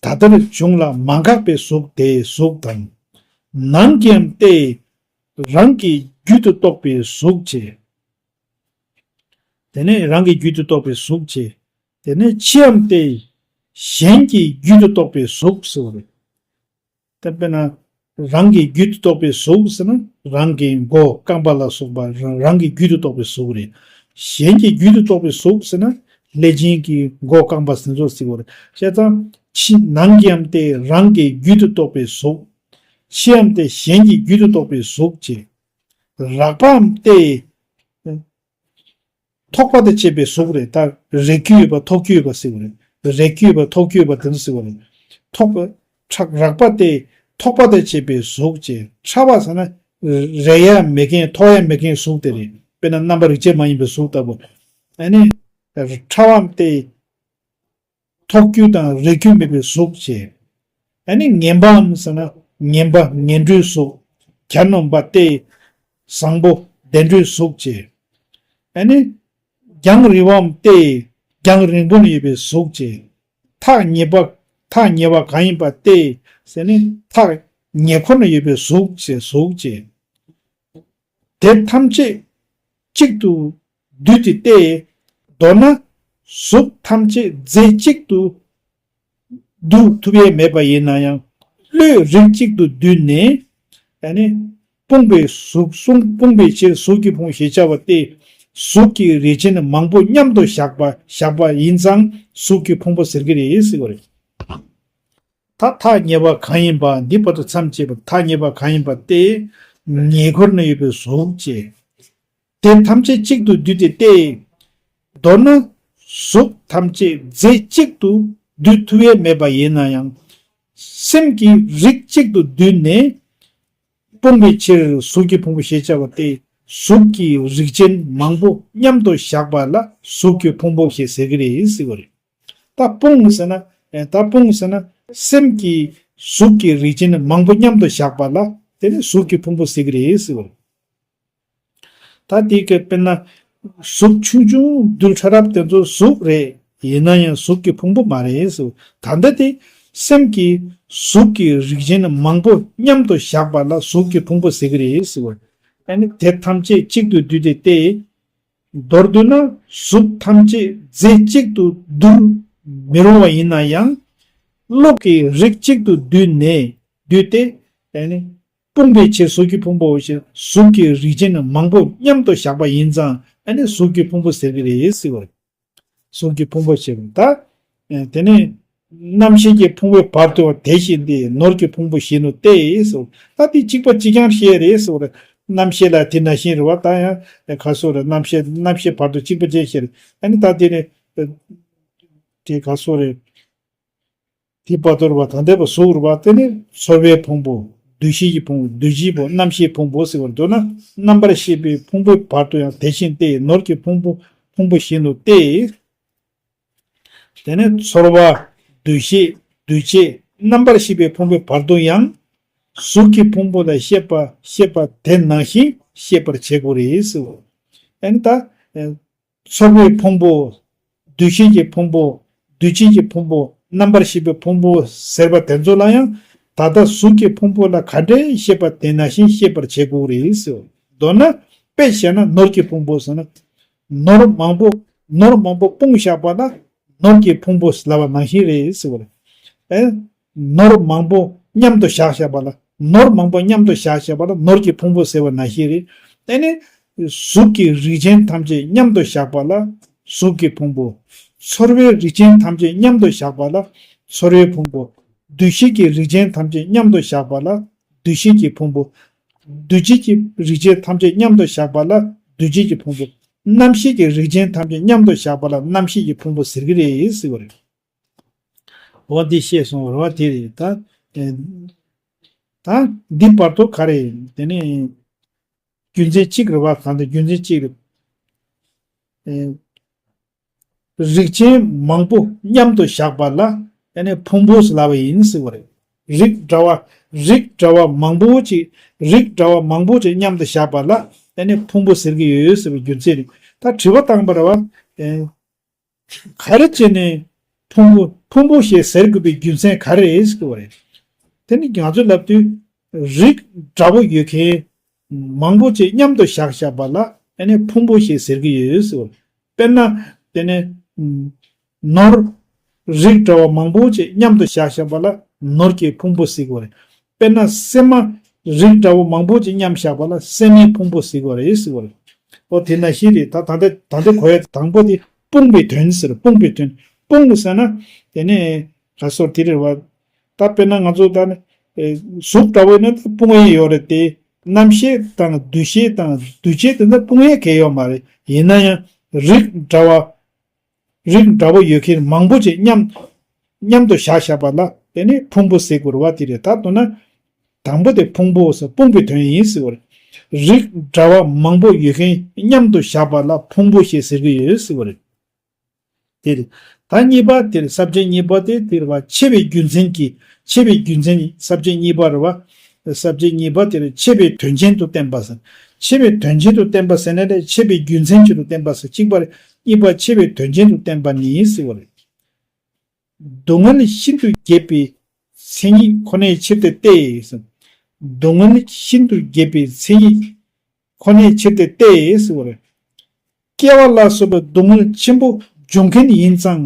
ད་ལྟར་བྱུང་ལ་མ་འགགས་པའི་གཟུགས་དེའི་གཟུགས་དང་། ནང་གིའམ་སྟེ། རང་གི་རྒྱུད་དུ་གཏོགས་པའི་གཟུགས་བྱས། དེ་ནས་རང་གི་རྒྱུད་དུ་གཏོགས་པའི་གཟུགས་བྱས། དེ་ནས་ཕྱིའམ་སྟེ། གཞན་གྱི་རྒྱུད་དུ་གཏོགས་པའི་གཟུགས་ཟེར་བ་རེད། དཔེར་ན། རང་གི་རྒྱུད་དུ་གཏོགས་པའི་གཟུགས་ཟེར་ན། རང་གི་མགོ་རྐང་པ་ལ་སོགས་པ་རང་རང་གི་རྒྱུད་དུ་གཏོགས་པའི་གཟུགས་རེད། གཞན་གྱི་རྒྱུད་དུ་གཏོགས་པའི་གཟུགས་ཟེར་ན། ཀླད་ཆེན་གྱི་མགོ་རྐང་པ་ཟེར་ཚོ་ཟེར་བ་རེད། བྱས་ཙང་། ཕྱི་ནང་གིའམ་སྟེ་རང་གི་རྒྱུད་དུ་གཏོགས་པའི་གཟུགས། ཕྱིའམ་སྟེ་གཞན་གྱི་རྒྱུད་དུ་གཏོགས་པའི་གཟུགས་བྱས། རགས་པའམ་སྟེ། ཐོགས་པ་དང་བཅས་པའི་གཟུགས་རེད། ད་རེག་རྒྱུ་ཡོད་པ་ཐོགས་རྒྱུ་ཡོད་པ་ཟེར་བ་རེད། རེག་རྒྱུ་ཡོད་པ་ཐོགས་རྒྱུ་ཡོད་པ་དེ་ཚོ་ཟེར་བ་རེད། ཐོགས་པ། ཁྲག་རགས་པ་སྟེ། ཐོགས་པ་དང་བཅས་པའི་གཟུགས་བྱས། ཕྲ་བ་ཟེར་ན། རེག་ཡ་མེད་མཁན་ཐོགས་ཡ་མེད་མཁན་གཟུགས་དེ་རེད། དཔེར་ན་རྣམ་པ་རིག་བྱེད་མ་ཡིན་པའི་གཟུགས་ལྟ་བུ། ཨ་ནི། ཕྲ་བའམ་སྟེ། ཐོགས་རྒྱུ་དང་རེག་རྒྱུ་མེད་པའི་གཟུགས་བྱས། ཨ་ནི་ངན་པའམ་ཟེར་ན་ངན་པ་ངན་འགྲོའི་གཟུགས། གྱ་ནོམ་པ་སྟེ། བཟང་པོ་བདེ་འགྲོའི་གཟུགས་བྱས། ཨ་ནི་རྒྱང་རིང་བའམ་སྟེ། རྒྱང་རིང་པོ་ན་ཡོད་པའི་གཟུགས་བྱས། ཐག་ཉེ་པ་ཐག་ཉེ་བ་གང་ཡིན་པ་སྟེ། ཟེར་ནི་ཐག་ཉེ་འཁོར་ན་ཡོད་པའི་གཟུགས་བྱས་གཟུགས་བྱས། དེ་ཐམས་ཅད་གཅིག་ཏུ་བསྡུས་ཏེ་སྟེ། མདོར་ན། གཟུགས་ཐམས་ཅད་རྫས་གཅིག་ཏུ་བསྡུ་ཐུབ་ཡས་མེད་པ་ཡིན་ན་ཡང་། བློས་རིགས་གཅིག་ཏུ་བསྡུས་ནས། ཨ་ནི། སྤུངས་པའི་གཟུགས་གསུངས་སྤུངས་པའི་ཕྱིར་གཟུགས་ཀྱི་ཕུང་པོ་ཞེས་བྱ་བ་སྟེ། གཟུགས་ཀྱི་རིགས་ཅན་མང་པོ་མཉམ་དུ་བཞག་པ་བཞག་པ་ཡིན་ཙང་གཟུགས་ཀྱི་ཕུང་པོ་ཟེར་གྱི་རེད་ཟེར་བ་རེད། ད་ཐག་ཉེ་བ་གང་ཡིན་པ་འདི་བར་དུ་མཚམས་བཅད་པ། ཐག་ཉེ་བ་གང་ཡིན་པ་སྟེ། ཉེ་འཁོར་ན་ཡོད་པའི་གཟུགས་བྱས། དེ་ཐམས་ཅད་གཅིག་ཏུ་བསྡུས་ཏེ་སྟེ། མདོར་ན། གཟུགས་ཐམས་ཅད་རྫས་གཅིག་ཏུ་བསྡུ་ཐུབ་ཡས་མེད་པ་ཡིན་ན་ཡང་། སེམས་ཀྱི་རིགས་གཅིག་ཏུ་བསྡུས་ནས། སྤུངས་པའི་ཕྱིར་གཟུགས་ཀྱི་ཕུང་པོ་ཞེས་བྱ་བ་སྟེ། གཟུགས་ཀྱི་རིགས་ཅན་མང་པོ་མཉམ་དུ་བཞག་པ་ལ་གཟུགས་ཀྱི་ཕུང་པོ་ཞེས་ཟེར་གྱི་རེད་ཟེར་བ་རེད། ད་སྤུངས་ཟེར་ན། ཨེ་ད་སྤུངས་ཟེར་ན། སེམས་ཀྱི་གཟུགས་ཀྱི་རིགས་ཅན་མང་པོ་མཉམ་དུ་བཞག་པ་ལ་དེ་ནི་གཟུགས་ཀྱི་ཕུང་པོ་ཟེར་གྱི་རེད་ཟེར་བ་རེད། ད་དེ་ག་དཔེར་ན། གཟུགས་ཆུང་ཆུང་རྡུལ་ཕྲ་རབ་དེ་ཚོ་གཟུགས་རེད། ཡིན་ན་ཡང་གཟུགས་ཀྱི་ཕུང་པོ་མ་རེད་ཟེར། ད་ལྟ་དེ་སེམས་ཀྱི་གཟུགས་ཀྱི་རིགས་ཅན་མང་པོ་མཉམ་དུ་བཞག་པ་ལ་གཟུགས་ཀྱི་ཕུང་པོ་ཟེར་གྱི་རེད་ཟེར་བ། ཨ་ནི་དེ་ཐམས་ཅད་གཅིག་ཏུ་བསྡུས་ཏེ་སྟེ། མདོར་བསྡུ་ན་གཟུགས་ཐམས་ཅད་རྫས་གཅིག་ཏུ་བསྡུར་མི་རུང་བ་ཡིན་ན་ཡང་། བློ་ཀྱི་རིགས་གཅིག་ཏུ་བསྡུས་ནས་བསྡུས་ཏེ། ཨ་ནི། སྤུངས་པའི་ཕྱིར་གཟུགས་ཀྱི་ཕུང་པོའོ་ཞེས་གཟུགས་ཀྱི་རིགས་ཅན་མང་པོ་མཉམ་དུ་བཞག་པ་ཡིན་ཙང་ཨ་ནི་གཟུགས་ཀྱི་ཕུང་པོ་ཟེར་གྱི་རེད་ཟེར་བ་རེད། གཟུགས་ཀྱི་ཕུང་པོ་ཞེས་པ་ད། དེ་ནས་ རྣམ་ཤེས་ཀྱི་ཕུང་པོའི་བར་དུ་དེ་བཞིན་ཏེ། ནོར་གྱི་ཕུང་པོ་བཞིན་ནོ་སྟེ་ཟེར། ད་དེ་གཅིག་པ་གཅིག་རྐྱང་བཤད་རེད་ཟེར། རྣམ་ཤེས་ལ་དེ་ནང་བཞིན་རེད་བ། ད་ཡང་ག་སོ་རེད། རྣམ་ཤེས་རྣམ་ཤེས་བར་དུ་གཅིག་པ་གཅིག་བཤད་རེད། ཨ་ནི་ད་དེ་ནི་དེ་ག་སོ་རེད། དེ་བར་དོར་བ་ད་ལྟའི་བ་གཟུགས་རུ་བ་དེ་ནི་ཚོར་བའི་ཕུང་པོ། འདུ་ཤེས་ཀྱི་ཕུང་པོ། འདུ་བྱེད་ཕུང་། རྣམ་ཤེས་ཕུང་པོ་ཟེར་བར་འདོད་ན། རྣམ་པར་ཤེས་པའི་ཕུང་པོའི་བར་དུ་ཡང་དེ་བཞིན་ཏེ། ནོར་གྱི་ཕུང་པོ་ཕུང་པོ་བཞིན་དུ་སྟེ། དེ་ནི་ཚོར་བ། འདུ་ཤེས། འདུ་བྱེད། རྣམ་པར་ཤེས་པའི་ཕུང་པོའི་བར་དུ་ཡང་གཟུགས་ཀྱི་ཕུང་པོ་ལ་ཤེས་པ་ཤེས་པ་དེ་ནང་བཞིན་ཤེས་པར་བྱེད་དགོས་རེད་ཟེར། ཨ་ནི་ད། ཚོར་བའི་ཕུང་པོ། འདུ་ཤེས་ཀྱི་ཕུང་པོ། འདུ་བྱེད་ཀྱི་ཕུང་པོ། རྣམ་པར་ཤེས་པའི་ཕུང་པོ་ཟེར་བ་དེ་ཚོ་ལ་ཡང་ད་ལྟ་གཟུགས་ཀྱི་ཕུང་པོ་ལ་ག་འདྲས་ཤེས་པ་དེ་ནང་བཞིན་ཤེས་པར་བྱེད་དགོས་རེད་ཟེར། མདོར་ན་དཔེ་བཤད་ན་ནོར་གྱི་ཕུང་པོ་ཟེར་ན། ནོར་མང་པོ། ནོར་མང་པོ་སྤུངས་བཞག་པ་ལ་ནོར་གྱི་ཕུང་པོ་ལབ་པ་ནང་བཞིན་རེད་ཟེར་བ་རེད། ཨེ། ནོར་མང་པོ་མཉམ་དུ་བཞག་བཞག་པ་ལ། ནོར་མང་པོ་མཉམ་དུ་བཞག་བཞག་པ་ལ་ནོར་གྱི་ཕུང་པོ་ཟེར་བ་ནང་བཞིན་རེད། དེ་ནི་གཟུགས་ཀྱི་རིགས་ཅན་ཐམས་ཅད་མཉམ་དུ་བཞག་པ་ལ་གཟུགས་ཀྱི་ཕུང་པོ། ཚོར་བའི་རིགས་ཅན་ཐམས་ཅད་མཉམ་དུ་བཞག་པ་ལ་ཚོར་བའི་ཕུང་པོ། འདུ་ཤེས་ཀྱི་རིགས་ཅན་ཐམས་ཅད་མཉམ་དུ་བཞག་པ་ལ་འདུ་ཤེས་ཀྱི་ཕུང་པོ། འདུ་བྱེད་ཀྱི་རིགས་ཅན་ཐམས་ཅད་མཉམ་དུ་བཞག་པ་ལ་འདུ་བྱེད་ཀྱི་ཕུང་པོ། རྣམ་ཤེས་ཀྱི་རིགས་ཅན་ཐམས་ཅད་མཉམ་དུ་བཞག་པ་ལ་རྣམ་ཤེས་ཀྱི་ཕུང་པོ་ཟེར་གྱི་རེད་ཟེར་བ་རེད། འོ་འདི་ཤེས་སོང་རེད་བ། དེ་རེད་ད། ཨེ། ད་འདི་བར་དུ་ག་རེ། དེ་ནི་རྒྱུ་མཚན་གཅིག་རེད་བ། གང་དུ་རྒྱུ་མཚན་གཅིག་རེད། ཨེ། རིགས་ཅན་མང་པོ་མཉམ་དུ་བཞག་པ་ལ་ཨ་ནི་ཕུང་པོ་ཟེར་ལབ་པ་ཡིན་ཟེར་བ་རེད། རིགས་འདྲ་བ། རིགས་འདྲ་བ་མང་པོ་ཅིག་རིགས་འདྲ་བ་མང་པོ་ཅིག་མཉམ་དུ་བཞག་པ་ལ་ཨ་ནི་ཕུང་པོ་ཟེར་གྱི་ཡོད་ཟེར་བའི་རྒྱུ་མཚན་རེད། ད་དྲི་བ་བཏང་པ་རེད་བ། ཨེ། ག་རེ་བྱས་ནས་ཕུང་པོ། ཕུང་པོ་ཞེས་ཟེར་དགོས་པའི་རྒྱུ་མཚན་ག་རེ་རེད་ཟེར་བ་རེད། དེ་ནི་ང་ཚོས་ལབ་དུས་རིགས་འདྲ་པོ་ཡོད་མཁན་མང་པོ་ཅིག་མཉམ་དུ་བཞག་བཞག་པ་ལ་ཨ་ནི་ཕུང་པོ་ཞེས་ཟེར་གྱི་ཡོད་ཟེར་བ་རེད། དཔེར་ན། དེ་ནི་ནོར། རིགས་འདྲ་བ་མང་པོ་ཅིག་མཉམ་དུ་བཞག་བཞག་པ་ལ་ནོར་གྱི་ཕུང་པོ་ཟེར་གྱི་ཡོད་རེད། དཔེར་ན་སྲན་མ། རིགས་འདྲ་བོ་མང་པོ་ཅིག་མཉམ་བཞག་པ་ལ་སྲན་མའི་ཕུང་པོ་ཟེར་གྱི་ཡོད་རེད་ཟེར་གྱི་ཡོད་རེད། ཨོ་དེ་ནང་བཞིན་རེད། ད་ད་ལྟ་ད་ལྟ་གོ་ཡ་དང་པོ་དེ་སྤུངས་པའི་དོན་ཟེར། སྤུངས་པའི་དོན། སྤུངས་ཟེར་ན། དེ་ནས་ག་སོར་དེ་རེད་བ། ད་དཔེར་ན་ང་ཚོ་ད་ནི་ཨེ་གཟུགས་འདྲ་བོ་ཡིན་ན་ད་སྤུངས་ཡས་ཡོད་རེད་དེ། རྣམ་ཤེས་དང་འདུ་ཤེས་དང་འདུ་བྱེད་དེ་ཚོ་སྤུངས་ཡས་གང་ཡང་ཡོད་མ་རེད། ཡིན་ན་ཡང་རིགས་འདྲ་བ། རིགས་འདྲ་པོ་ཡོད་མཁན་མང་པོ་ཅིག་མཉམ། མཉམ་དུ་བཞག་བཞག་པ་ལ་དེ་ནི་ཕུང་པོ་ཟེར་དགོས་རེད་བ། དེ་རེད། ད་མདོར་ན་དང་པོ་དེ་ཕུང་པོ་ཟེར་སྤུངས་པའི་དོན་ཡིན་ཟེར་བ་རེད། རིགས་འདྲ་བ་མང་པོ་ཡོད་མཁན་མཉམ་དུ་བཞག་པ་ལ་ཕུང་པོ་ཞེས་ཟེར་གྱི་ཡོད་ཟེར་བ་རེད། དེ་རེད། ད་གཉིས་པ་དེ་རེད། ས་བཅད་གཉིས་པ་དེ་དེ་རེད་བ། ཕྱེ་བའི་རྒྱུ་མཚན་གྱིས། ཕྱེ་བའི་རྒྱུ་མཚན། ས་བཅད་གཉིས་པ་རེད་བ། ས་བཅད་གཉིས་པ་དེ་རེད། ཕྱེ་བའི་དོན་ཅན་དུ་བསྟན་པ་ཟེར། ཕྱེ་བའི་དོན་ཅན་དུ་བསྟན་པ་ཟེར་ན་ནི་ཕྱེ་བའི་རྒྱུ་མཚན་ཅན་དུ་བསྟན་པ་ཟེར་གཅིག་པ་རེད། གཉིས་པ་ཕྱེ་བའི་དོན་ཅན་དུ་བསྟན་པ་ནི་ཟེར་བ་རེད། སྡུག་བསྔལ་ཤིན་ཏུ་རྒྱས་པའི་མཚན་ཉིད་ཁོ་ནའི་ཕྱིར་ཏེ་སྟེ། སྡུག་བསྔལ་ཤིན་ཏུ་རྒྱས་པའི་མཚན་ཉིད་ཁོ་ནའི་ཕྱིར་ཏེ་སྟེ་ཟེར་བ་རེད། སྐྱེ་བ་ལ་སོགས་པའི་སྡུག་བསྔལ་ཆེན་པོ་འབྱུང་མཁན་ཡིན་ཙང་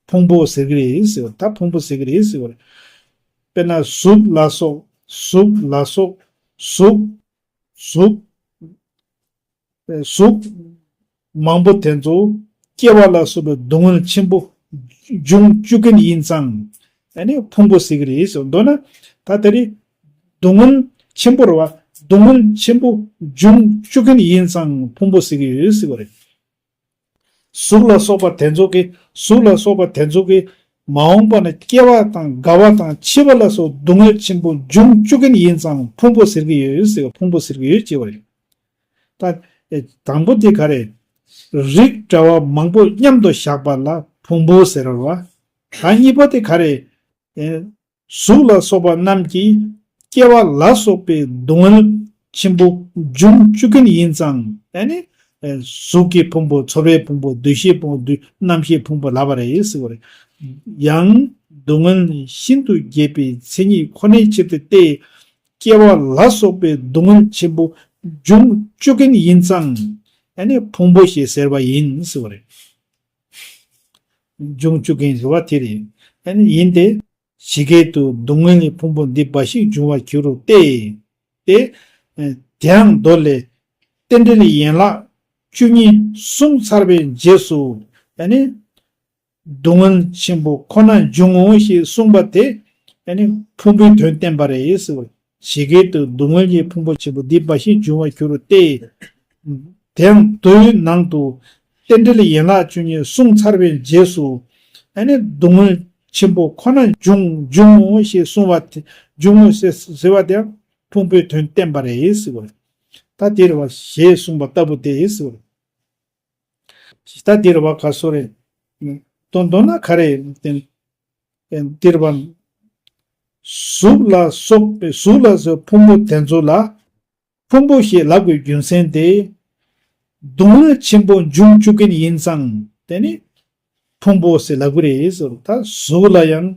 ཕུང་པོ་ཟེར་གྱི་རེད་ཟེར་བ། ད་ཕུང་པོ་ཟེར་གྱི་རེད་ཟེར་བ་རེད། དཔེར་ན་གཟུགས་ལ་སོགས། གཟུགས་ལ་སོགས། གཟུགས། གཟུགས། གཟུགས་མང་པོ་དེ་ཚོ་སྐྱེ་བ་ལ་སོགས་པའི་སྡུག་བསྔལ་ཆེན་པོ་འབྱུང་བཅུག་མཁན་ཡིན་ཙང་། ཨ་ནི་ཕུང་པོ་ཟེར་གྱི་རེད་ཟེར། མདོར་ན་ད་དེ་རིང་སྡུག་བསྔལ་ཆེན་པོ་རེད་བ། སྡུག་བསྔལ་ཆེན་པོ་འབྱུང་བཅུག་མཁན་ཡིན་ཙང་ཕུང་པོ་ཟེར་གྱི་ཡོད་ཟེར་བ་རེད། གཟུགས་ལ་སོགས་པ་དེ་ཚོ་གི། གཟུགས་ལ་སོགས་པ་དེ་ཚོ་གི་མ་འོངས་པ་ན་སྐྱེ་བ་དང་རྒ་བ་དང་འཆི་བ་ལ་སོགས་སྡུག་བསྔལ་ཆེན་པོ་འབྱུང་བཅུག་མཁན་ཡིན་ཙང་ཕུང་པོ་ཟེར་གྱི་ཡོད་ཟེར་བ། ཕུང་པོ་ཟེར་གྱི་ཡོད་ཅེས་པ་རེད། ད་ཨེ་དང་པོ་དེ་ག་རེ། རིགས་འདྲ་བ་མང་པོ་མཉམ་དུ་བཞག་པ་ལ་ཕུང་པོ་ཟེར་བ། ད་གཉིས་པ་དེ་ག་རེ། ཨེ་གཟུགས་ལ་སོགས་པ་རྣམས་ཀྱིས་སྐྱེ་བ་ལ་སོགས་པའི་སྡུག་བསྔལ་ཆེན་པོ་འབྱུང་བཅུག་མཁན་ཡིན་ཙང་། ཨ་ནི་ཨེ་གཟུགས་ཀྱི་ཕུང་པོ། ཚོར་བའི་ཕུང་པོ། འདུ་ཤེས་ཕུང་པོ། འདུ་རྣམ་ཤེས་ཕུང་པོ་ལབ་པ་རེད་ཟེར་བ་རེད། ཡང་སྡུག་བསྔལ་ཤིན་ཏུ་རྒྱས་པའི་མཚན་ཉིད་ཁོ་ནའི་ཕྱིར་ཏེ་སྟེ། སྐྱེ་བ་ལ་སོགས་པའི་སྡུག་བསྔལ་ཆེན་པོ་འབྱུང་བཅུག་མཁན་ཡིན་ཙང་། ཨ་ནི་ཕུང་པོ་ཞེས་ཟེར་བ་ཡིན་ཟེར་བ་རེད། འབྱུང་བཅུག་མཁན་ཟེར་བ་དེ་རེད། ཨ་ནི་ཡིན་ཏེ། ཇི་སྐད་དུ་སྡུག་བསྔལ་གྱི་ཕུང་པོ་འདི་འབའ་ཞིག་འབྱུང་བར་འགྱུར་རོ་སྟེ། སྟེ། དེའང་མདོ་ལས། རྟེན་འབྲེལ་ཡན་ལག་བཅུ་གཉིས་གསུངས་ཚར་བའི་རྗེས་སུ། ཨ་ནི། སྡུག་བསྔལ་ཆེན་པོ་ཁོ་ན་འབྱུང་ངོ་ཞེས་གསུངས་པ་དེ་ཨ་ནི་ཕུང་པོའི་དོན་བསྟན་པ་རེད་ཟེར་བ། ཇི་སྐད་དུ་སྡུག་བསྔལ་གྱི་ཕུང་པོ་ཆེན་པོ་འདི་འབའ་ཞིག་འབྱུང་བར་འགྱུར་ཏེ། དེའང་མདོའི་ནང་དུ་རྟེན་འབྲེལ་ཡན་ལག་བཅུ་གཉིས་གསུངས་ཚར་བའི་རྗེས་སུ་ཨ་ནི་སྡུག་བསྔལ་ཆེན་པོ་ཁོ་ན་འབྱུང་འབྱུང་ངོ་ཞེས་གསུངས་པ་དེ་འབྱུང་ངོ་ཞེས་ཟེར་བ་དེའང་ཕུང་པོའི་དོན་བསྟན་པ་རེད་ཟེར་བ། ད་དེ་རེད་བ་ཞེས་གསུངས་པ་ལྟ་བུ་དེ་ཟེར་བ། ད་འདིར་བ་ག་སོ་རེ། དོན་དོན་ན་ག་རེ་ཡིན། འདིར་བ། གཟུགས་ལ་སོགས་པའི་གཟུགས་ལ་སོགས་ཕུང་པོ་དེ་ཚོ་ལ་ཕུང་པོ་ཞེས་ལབ་དགོས་རྒྱུ་མཚན་དེ། སྡུག་བསྔལ་ཆེན་པོ་འབྱུང་བཅུག་མཁན་ཡིན་ཙང་དེ་ནི་ཕུང་པོ་ཞེས་ལབ་དགོས་རེད་ཟེར། ད་གཟུགས་ལ་ཡང་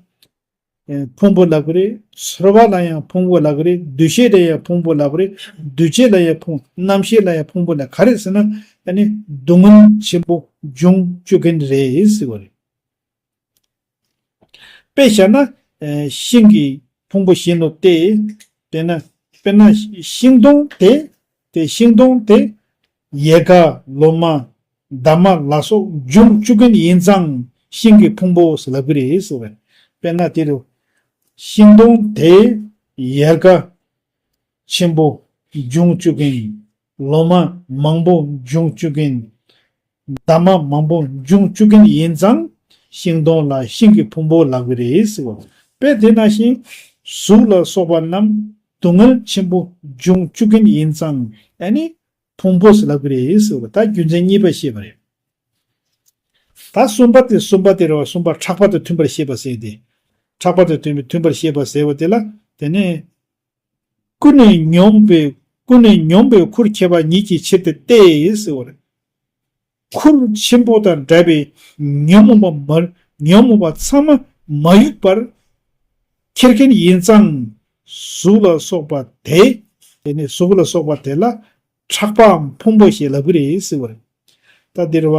ཕུང་པོ་ལབ་ཀྱི་རེད། ཚོར་བ་ལ་ཡང་ཕུང་པོ་ལབ་ཀྱི་རེད། འདུ་ཤེས་ལ་ཡང་ཕུང་པོ་ལབ་ཀྱི་རེད། འདུ་བྱེད་ལ་ཡང་ཕུང་། རྣམ་ཤེས་ལ་ཡང་ཕུང་པོ་ལབ། ག་རེ་ཟེར་ན་ཨ་ནི་སྡུག་བསྔལ་ཆེན་པོ་འབྱུང་བཅུག་མཁན་རེད་ཟེར་བ་རེད། དཔེ་བཞག་ན་ཤིང་གི་ཕུང་པོ་བཞིན་ནོ་སྟེ། དེ་ན་དཔེར་ན་ཤིང་སྡོང་དེ། དེ་ཤིང་སྡོང་དེ་ཡལ་ག་ལོ་མ་འདབ་མ་ལ་སོགས་འབྱུང་བཅུག་མཁན་ཡིན་ཙང་ཤིང་གི་ཕུང་པོ་ཟེར་ལབ་ཀྱི་རེད་ཟེར་བས། དཔེར་ན་དེ་རུ་ཤིང་སྡོང་དེ་ཡལ་ག་ཆེན་པོ་འབྱུང་བཅུག་མཁན། ལོ་མ་མང་པོ་འབྱུང་བཅུག་མཁན། འདབ་མ་མང་པོ་འབྱུང་བཅུག་མཁན་ཡིན་ཙང་ཤིང་སྡོང་ལ་ཤིང་གི་ཕུང་པོ་ལབ་ཀྱི་རེད་ཟེར་བ། དཔེ་དེ་ནང་བཞིན་གཟུགས་ལ་སོགས་པ་རྣམས་སྡུག་བསྔལ་ཆེན་པོ་འབྱུང་བཅུག་མཁན་ཡིན་ཙང་ཨ་ནི་ཕུང་པོ་ཟེར་ལབ་ཀྱི་རེད་ཟེར་བ། ད་རྒྱུ་མཚན་གཉིས་པ་བཤད་པ་རེད། ད་གསུམ་པ་དེ་གསུམ་པ་དེ་རེད་བ། གསུམ་པ་ཕྲག་པ་དང་མཐུན་པར་བཤད་པ་ཟེར་ཏེ། ཕྲག་པ་དང་མཐུན་པའི་མཐུན་པར་བཤད་པ་ཟེར་བ་དེ་ལ་དེ་ནས། ཀུན་ནས་སྙོམས་པའི་ཀུན་ནས་སྙོམས་པའི་ཁུར་ཁྱེར་བ་ཉིད་ཀྱི་ཕྱིར་ཏེ་སྟེ་ཟེར་བ་རེད། ཁུར་ཆེན་པོ་དང་འདྲ་བའི་ཉོན་མོངས་པ་མ་ཉོན་མོངས་པ་ཚང་མ་མ་གཡུགས་པར་ཁྱེར་མཁན་ཡིན་ཙང་གཟུགས་ལ་སོགས་པ་དེ། དེ་ནས་གཟུགས་ལ་སོགས་པ་དེ་ལ་ཕྲག་པའམ་ཕུང་པོ་ཞེས་ལབ་ཀྱི་རེད་ཟེར་བ་རེད། ད་འདིར་བ།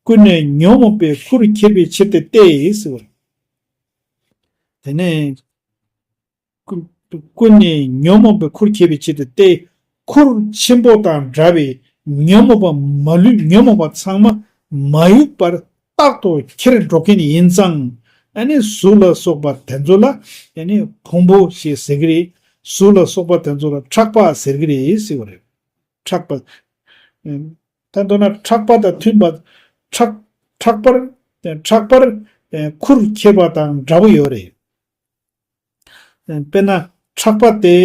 ཀུན་ནས་ཉོན་མོངས་པའི་ཁུར་ཁྱེར་བའི་ཕྱིར་ཏེ་སྟེ་ཟེར་བ་རེད། དེ་ནས། ཀུན་ཀུན་ནས་ཉོན་མོངས་པའི་ཁུར་ཁྱེར་བའི་ཕྱིར་ཏེ་སྟེ། ཁུར་ཆེན་པོ་དང་འདྲ་བའི་ཉོན་མོངས་པ་མ་ལུས་ཉོན་མོངས་པ་ཚང་མ་མ་གཡུགས་པར་རྟག་ཏུ་ཁྱེར་འགྲོ་མཁན་ཡིན་ཙང་ཨ་ནི་གཟུགས་ལ་སོགས་པ་དེ་ཚོ་ལ་ཨ་ནི་ཕུང་པོ་ཞེས་ཟེར་གྱི་རེད། གཟུགས་ལ་སོགས་པ་དེ་ཚོ་ལ་ཕྲག་པ་ཟེར་གྱི་རེད་ཟེར་བ་རེད། ཕྲག་པ། ད་མདོར་ན་ཕྲག་པ་དང་མཐུན་པ། ཕྲག་ཕྲག་པར་ཕྲག་པར་ཁུར་ཁྱེར་བ་དང་འདྲ་པོ་ཡོད་རེད། དཔེར་ན་ཕྲག་པ་དེ་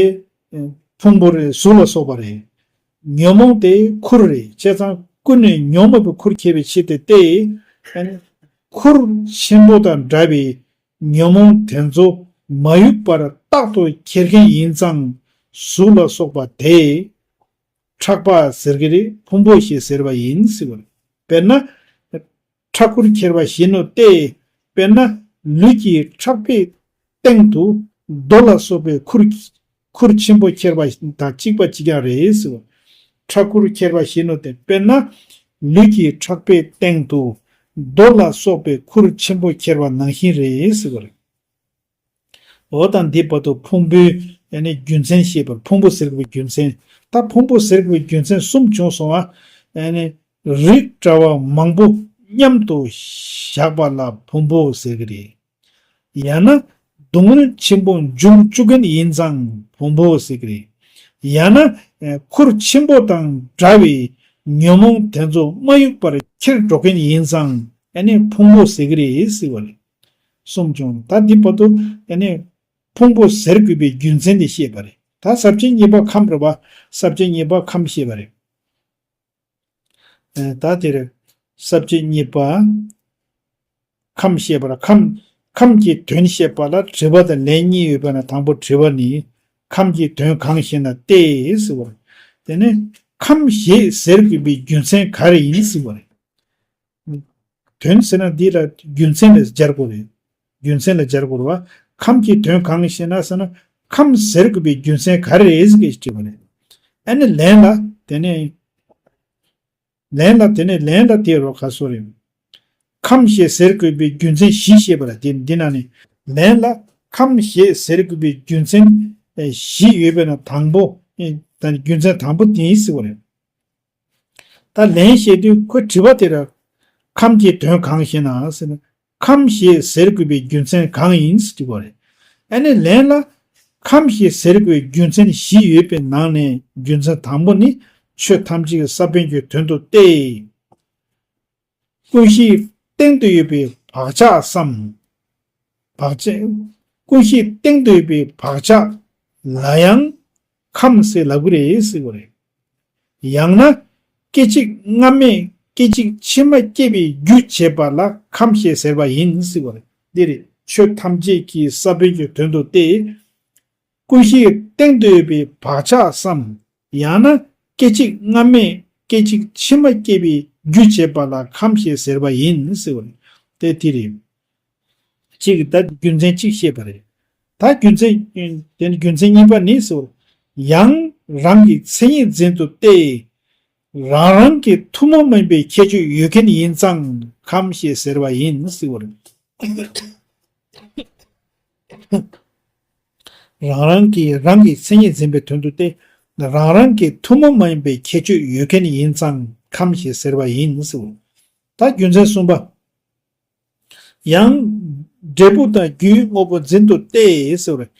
ཕུང་པོ་རེད། གཟུགས་ལ་སོགས་པ་རེད། ཉོན་མོངས་དེ་ཁུར་རེད། བྱས་ཙང་ཀུན་ནས་ཉོན་མོངས་པའི་ཁུར་ཁྱེར་བའི་ཕྱིར་ཏེ་སྟེ། ཁུར་ཆེན་པོ་དང་འདྲ་བའི་ཉོན་མོངས་དེ་ཚོ་མ་གཡུགས་པར་རྟག་ཏུ་ཁྱེར་མཁན་ཡིན་ཙང་གཟུགས་ལ་སོགས་པ་དེ་ཕྲག་པ་ཟེར་གྱི་རེད། ཕུང་པོ་ཞེས་ཟེར་བ་ཡིན་ཟེར་བ་རེད། དཔེར་ན། ཕྲག་ཁུར་ཁྱེར་བ་བཞིན་ནོ་སྟེ། དཔེར་ན་ལུས་ཀྱི་ཕྲག་པའི་སྟེང་དུ་རྡོ་ལ་སོགས་པའི་ཁུར་ཁུར་ཆེན་པོ་ཁྱེར་བ་དང་གཅིག་པ་གཅིག་རྐྱང་རེད་ཟེར་བ། ཕྲག་ཁུར་ཁྱེར་བ་བཞིན་ནོ་སྟེ། དཔེར་ན་ལུས་ཀྱི་ཕྲག་པའི་སྟེང་དུ་རྡོ་ལ་སོགས་པའི་ཁུར་ཆེན་པོ་ཁྱེར་བ་ནང་བཞིན་རེད་ཟེར་བ་རེད། འོ་ད་འདི་བར་དུ་ཕུང་པོའི་ཨ་ནི་རྒྱུ་མཚན་བཤད་པར། ཕུང་པོ་ཟེར་བའི་རྒྱུ་མཚན། ད་ཕུང་པོ་ཟེར་བའི་རྒྱུ་མཚན་གསུམ་བྱུང་སོང་བ། ཨ་ནི་རིགས་འདྲ་བ་མང་པོ་མཉམ་དུ་བཞག་པ་ལ་ཕུང་པོ་ཟེར་གྱི་རེད། ཡང་ན་སྡུག་བསྔལ་ཆེན་པོ་འབྱུང་བཅུག་མཁན་ཡིན་ཙང་ཕུང་པོ་ཟེར་གྱི་རེད། ཡང་ན་ཁུར་ཆེན་པོ་དང་འདྲ་བའི་ཉོན་མོངས་དེ་ཚོ་མ་གཡུགས་པར་ཁྱེར་འགྲོ་མཁན་ཡིན་ཙང་ཨ་ནི་ཕུང་པོ་ཟེར་གྱི་རེད་ཟེར་བ་རེད། གསུམ་བྱུང་། ད་འདི་བར་དུ་ཨ་ནི་ཕུང་པོ་ཟེར་དགོས་པའི་རྒྱུ་མཚན་དེ་བཤད་པ་རེད། ད་ས་བཅད་གཉིས་པ་ཁམས་རེད་པ། ས་བཅད་གཉིས་པ་ཁམས་བཤད་པ་རེད། ཨ་ད་དེར་ས་བཅད་གཉིས་པ་ཁམས་བཤད་པ་རེད། ཁམས་ཁམས་ཀྱི་དོན་བཤད་པ་ལ་དྲི་བ་དང་ལན་གཉིས་ཡོད་པ་ན་དང་པོ་དྲི་བ་ནི། ཁམས་ཀྱི་དོན་གང་ཞེ་ན་སྟེ་ཟེར་བ་རེད། དེ་ནས་ཁམས་ཞེས་ཟེར་དགོས་པའི་རྒྱུ་མཚན་ག་རེ་ཡིན་ཟེར་བ་རེད། དོན་ཟེར་ན་འདི་ལ་རྒྱུ་མཚན་ལ་སྦྱར་དགོས་རེད། རྒྱུ་མཚན་ལ་སྦྱར་དགོས་རེད་བ། ཁམས་ཀྱི་དོན་གང་ཞེ་ན་ཟེར་ན། ཁམས་ཟེར་དགོས་པའི་རྒྱུ་མཚན་ག་རེ་རེད་ཟེར་གྱི་དྲིས་པ་རེད། ཨ་ནི་ལན་ལ་དེ་ནས། ལན་ལ་དེ་ནས་ལན་ལ་དེ་རོ་ཁ་སོ་རེད། ཁམས་ཞེས་ཟེར་དགོས་པའི་རྒྱུ་མཚན་བཞི་བཤད་པ་ལ་དེ་འདི་ན་ནི། ལན་ལ་ཁམས་ཞེས་ཟེར་དགོས་པའི་རྒྱུ་མཚན་བཞི་ཡོད་པས་ན་དང་པོ། རྒྱུ་མཚན་དང་པོ་དེ་ཡིན་ཟེར་བ་རེད། ད་ལན་བཤད་དུས་ཁོས་དྲི་བ་དེ་ལ། ཁམས་ཀྱི་དོན་གང་ཞེ་ན་ཟེར་ན། ཁམས་ཞེས་ཟེར་དགོས་པའི་རྒྱུ་མཚན་གང་ཡིན་ཟེར་དྲི་བ་རེད། ཨ་ནི་ལན་ལ། ཁམས་ཞེས་ཟེར་དགོས་པའི་རྒྱུ་མཚན་བཞི་ཡོད་པའི་ནང་ནས་རྒྱུ་མཚན་དང་པོ་ནི་ཆོས་ཐམས་ཅད་ཀྱི་ས་བོན་གྱི་དོན་དུ་སྟེ། ཀུན་གཞིའི་སྟེང་དུ་ཡོད་པའི་བག་ཆགས་སམ། བག་ཆགས། ཀུན་གཞིའི་སྟེང་དུ་ཡོད་པའི་བག་ཆགས་ལ་ཡང་ཁམས་ཟེར་ལབ་ཀྱི་རེད་ཟེར་བ་རེད། ཡང་ན། སྐད་ཅིག་སྔ་མས་སྐད་ཅིག་ཕྱི་མ་སྐྱེ་བའི་རྒྱུ་བྱེད་པ་ལ་ཁམས་ཞེས་ཟེར་བ་ཡིན་ཟེར་བ་རེད། འདི་རེད། ཆོས་ཐམས་ཅད་ཀྱི་ས་བོན་གྱི་དོན་དུ་སྟེ། ཀུན་གཞིའི་སྟེང་དུ་ཡོད་པའི་བག་ཆགས་སམ། ཡང་ན་སྐད་ཅིག་སྔ་མས་སྐད་ཅིག་ཕྱི་མ་སྐྱེ་བའི་རྒྱུ་བྱེད་པ་ལ་ཁམས་ཞེས་ཟེར་བ་ཡིན་ཟེར་བ་རེད། དེ་དེ་རེད། གཅིག་ད་རྒྱུ་མཚན་གཅིག་བཤད་པ་རེད། ད་རྒྱུ་མཚན། དེ་ནི་རྒྱུ་མཚན་གཉིས་པ་ནི་ཟེར། ཡང་རང་གི་མཚན་ཉིད་འཛིན་དུ་སྟེ། རང་རང་གི་ཐུན་མོང་མ་ཡིན་པའི་ཁྱད་ཆོས་ཡོད་མཁན་ཡིན་ཙང་ཁམས་ཞེས་ཟེར་བ་ཡིན་ཟེར་བ་རེད། རང་རང་གི་རང་གི་མཚན་ཉིད་འཛིན་པའི་དོན་དུ་སྟེ། རང་རང་གི་ཐུན་མོང་མ་ཡིན་པའི་ཁྱད་ཆོས་ཡོད་མཁན་ཡིན་ཙང་ཁམས་ཞེས་ཟེར་བ་ཡིན་ཟེར། ད་རྒྱུ་མཚན་གསུམ་པ། ཡང་འབྲས་བུ་དང་རྒྱུའི་དངོས་པོ་འཛིན་དུ་སྟེ་ཟེར་བ་རེད།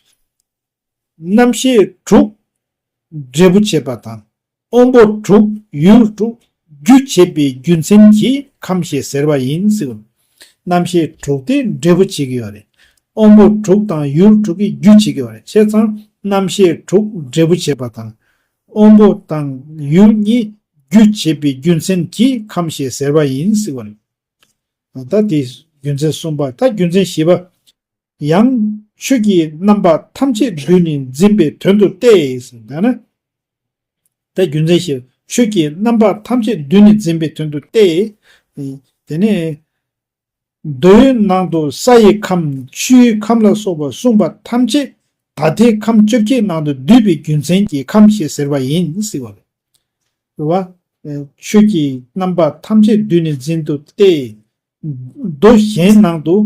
རྣམ་ཤེས་དྲུག་འབྲས་བུ་བྱེད་པ་དང་། དབང་པོ་དྲུག་ཡུལ་དྲུག་རྒྱུ་བྱེད་པའི་རྒྱུ་མཚན་གྱིས་ཁམས་ཞེས་ཟེར་བ་ཡིན་ཟེར། རྣམ་ཤེས་དྲུག་དེ་འབྲས་བུ་བྱེད་ཀྱི་ཡོད་རེད། དབང་པོ་དྲུག་དང་ཡུལ་དྲུག་གིས་རྒྱུ་བྱེད་ཀྱི་ཡོད་རེད། བྱས་ཙང་རྣམ་ཤེས་དྲུག་འབྲས་བུ་བྱེད་པ་དང་། དབང་པོ་དང་ཡུལ་གཉིས་རྒྱུ་བྱེད་པའི་རྒྱུ་མཚན་གྱིས་ཁམས་ཞེས་ཟེར་བ་ཡིན་ཟེར་བ་རེད། ད་དེ་རྒྱུ་མཚན་གསུམ་པ། ད་རྒྱུ་མཚན་བཞི་པ། ཡང་ཆོས་ཀྱི་རྣམ་པ་ཐམས་ཅད་བསྡུས་ནས་འཛིན་པའི་དོན་དུ་སྟེ་ཟེར། ད་ནི། ད་རྒྱུ་མཚན་བཞི། ཆོས་ཀྱི་རྣམ་པ་ཐམས་ཅད་བསྡུས་ནས་འཛིན་པའི་དོན་དུ་སྟེ། དེ་ནས། མདོའི་ནང་དུ་ས་ཡི་ཁམས་ཆུའི་ཁམས་ལ་སོགས་པ་གསུངས་པ་ཐམས་ཅད་ད་ལྟའི་ཁམས་བཅོ་བརྒྱད་ནང་དུ་འདུས་པའི་རྒྱུ་མཚན་གྱིས་ཁམས་ཞེས་ཟེར་བ་ཡིན་ཟེར་བ་རེད། རེད་བ། ཆོས་ཀྱི་རྣམ་པ་ཐམས་ཅད་བསྡུས་ནས་འཛིན་དུ་སྟེ། མདོ་གཞན་ནང་དུ་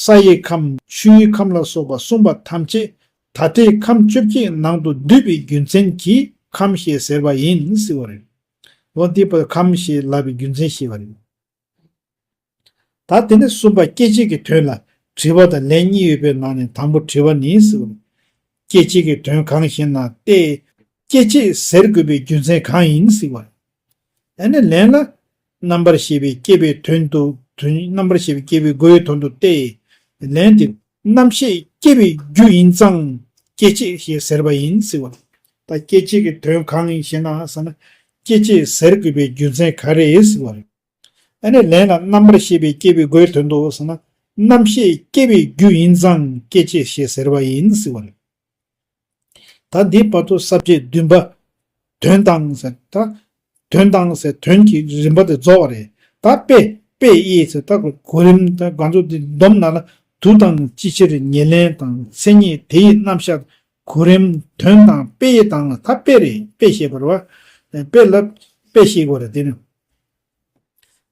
ས་ཡི་ཁམས་ཆུའི་ཁམས་ལ་སོགས་པ་གསུངས་པ་ཐམས་ཅད་ད་ལྟའི་ཁམས་བཅོ་བརྒྱད་ནང་དུ་འདུས་པའི་རྒྱུ་མཚན་གྱིས་ཁམས་ཞེས་ཟེར་བ་ཡིན་ཟེར་བ་རེད། འོ་འདི་པར་ཁམས་ཞེས་ལབ་པའི་རྒྱུ་མཚན་ཞེས་པ་རེད། ད་དེ་ནས་གསུམ་པ་སྐྱེ་མཆེད་ཀྱི་དོན་ལ་དྲི་བ་དང་ལན་གཉིས་ཡོད་པའི་ནང་ནས་དང་པོ་དྲི་བ་ནི་ཟེར་བ། སྐྱེ་མཆེད་ཀྱི་དོན་གང་ཞེ་ན་སྟེ། སྐྱེ་མཆེད་ཟེར་དགོས་པའི་རྒྱུ་མཚན་གང་ཡིན་ཟེར་བ། ཨ་ནི་ལན་ལ། རྣམ་པར་ཤེས་པའི་སྐྱེ་བའི་དོན་དུ་དོན་རྣམ་པར་ཤེས་པའི་སྐྱེ་བའི་སྒོའི་དོན་དུ་སྟེ། ལན་དེ་རྣམ་ཤེས་སྐྱེ་བའི་རྒྱུ་ཡིན་ཙང་སྐྱེ་མཆེད་ཞེས་ཟེར་བ་ཡིན་ཟེར་བ། ད་སྐྱེ་མཆེད་ཀྱི་དོན་གང་ཡིན་ཞེ་ན་ཟེར་ན། སྐྱེ་མཆེད་ཟེར་དགོས་པའི་རྒྱུ་མཚན་ག་རེ་ཟེར་བ་རེད། ཨ་ནི་ལན་ལ་རྣམ་པར་ཤེས་པའི་སྐྱེ་བའི་སྒོའི་དོན་དུ་ཟེར་ན། རྣམ་ཤེས་སྐྱེ་བའི་རྒྱུ་ཡིན་ཙང་སྐྱེ་མཆེད་ཞེས་ཟེར་བ་ཡིན་ཟེར་བ་རེད། ད་འདི་བར་དུ་ས་བཅད་བདུན་པ། དོན་དང་ཟེར་ད། དོན་དང་ཟེར་དོན་གྱི་རིམ་པ་དེ་རྫོགས་པ་རེད། ད་དཔེ་དཔེ་ཡིས་ཟེར་ད་གོ་རིམ་ད་གང་ཚོ་འདི་སྡོམ་ན་ལ་དུ་དང་ཅི་ཕྱིར་ཉེར་ལེན་དང་མཚན་ཉིད་དེ་ཡི་རྣམ་གཞག་གོ་རིམ་དོན་དང་དཔེ་ཡི་དང་ད་དཔེ་རེད། དཔེ་ཞེས་པ་རེད་བ། དཔེ་ལ་དཔེ་ཞེས་པ་རེད་དེ་ནི།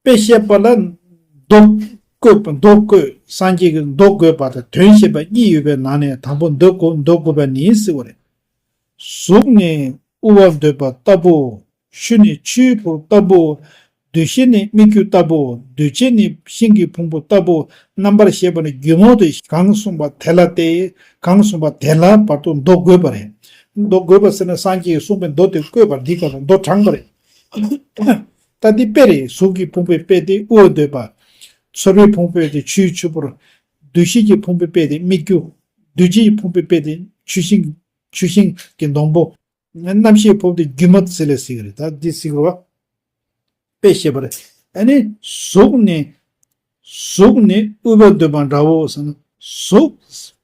དཔེ་བཤད་པ་ལ་མདོ་བཀོད་པ་མདོ་བཀོད་སངས་རྒྱས་ཀྱི་མདོ་བཀོད་པ་དང་དོན་བཤད་པ་གཉིས་ཡོད་པའི་ནང་ནས་དང་པོ་མདོ་བཀོད་མདོ་བཀོད་པ་ནི་ཟེར་བ་རེད། གཟུགས་ནི་དབུ་བ་འདོད་པ་ལྟ་བུ། ཆུ་ནི་ཆུའི་ཕུང་ལྟ་བུ། འདུ་ཤེས་ནི་སྨིག་རྒྱུ་ལྟ་བུ། འདུ་བྱེད་ནི་ཤིང་གི་ཕུང་པོ་ལྟ་བུ། རྣམ་པར་ཤེས་པ་ནི་རྒྱུ་མ་དེ་གང་གསུངས་པ་དེ་ལ་སྟེ། གང་གསུངས་པ་དེ་ལ་བར་དུ་མདོ་བཀོད་པ་རེད། མདོ་བཀོད་པ་ཟེར་ན་སངས་རྒྱས་ཀྱིས་གསུངས་པའི་མདོ་དེ་བཀོད་པ་འདི་ག་ལ་མདོ་དྲངས་པ་རེད། ད་འདི་དཔེ་རེད། གཟུགས་ཀྱི་ཕུང་པོའི་དཔེ་དེ་དབུ་བ་འདོད་པ། ཚོར་བའི་ཕུང་པོའི་དཔེ་དེ་ཆུའི་ཆུ་བུར། འདུ་ཤེས་ཀྱི་ཕུང་པོའི་དཔེ་དེ་སྨིག་རྒྱུ། འདུ་བྱེད་ཀྱི་ཕུང་པོའི་དཔེ་དེ་ཆུ་ཤིང་། ཆུ་ཤིང་གི་སྡོང་པོ། རྣམ་ཤེས་ཕུང་པོ་དེ་སྒྱུ་མ་ཟེར་ལ་ཟེར་གི་རེད། ད་འདི་ཟེར་གི་རེད་བ། དཔེ་བཤད་པ་རེད། ཨ་ནི་གཟུགས་ནི། གཟུགས་ནི་དབུ་བ་འདོད་པ་འདྲ་བོ་ཟེར་ན་གཟུགས།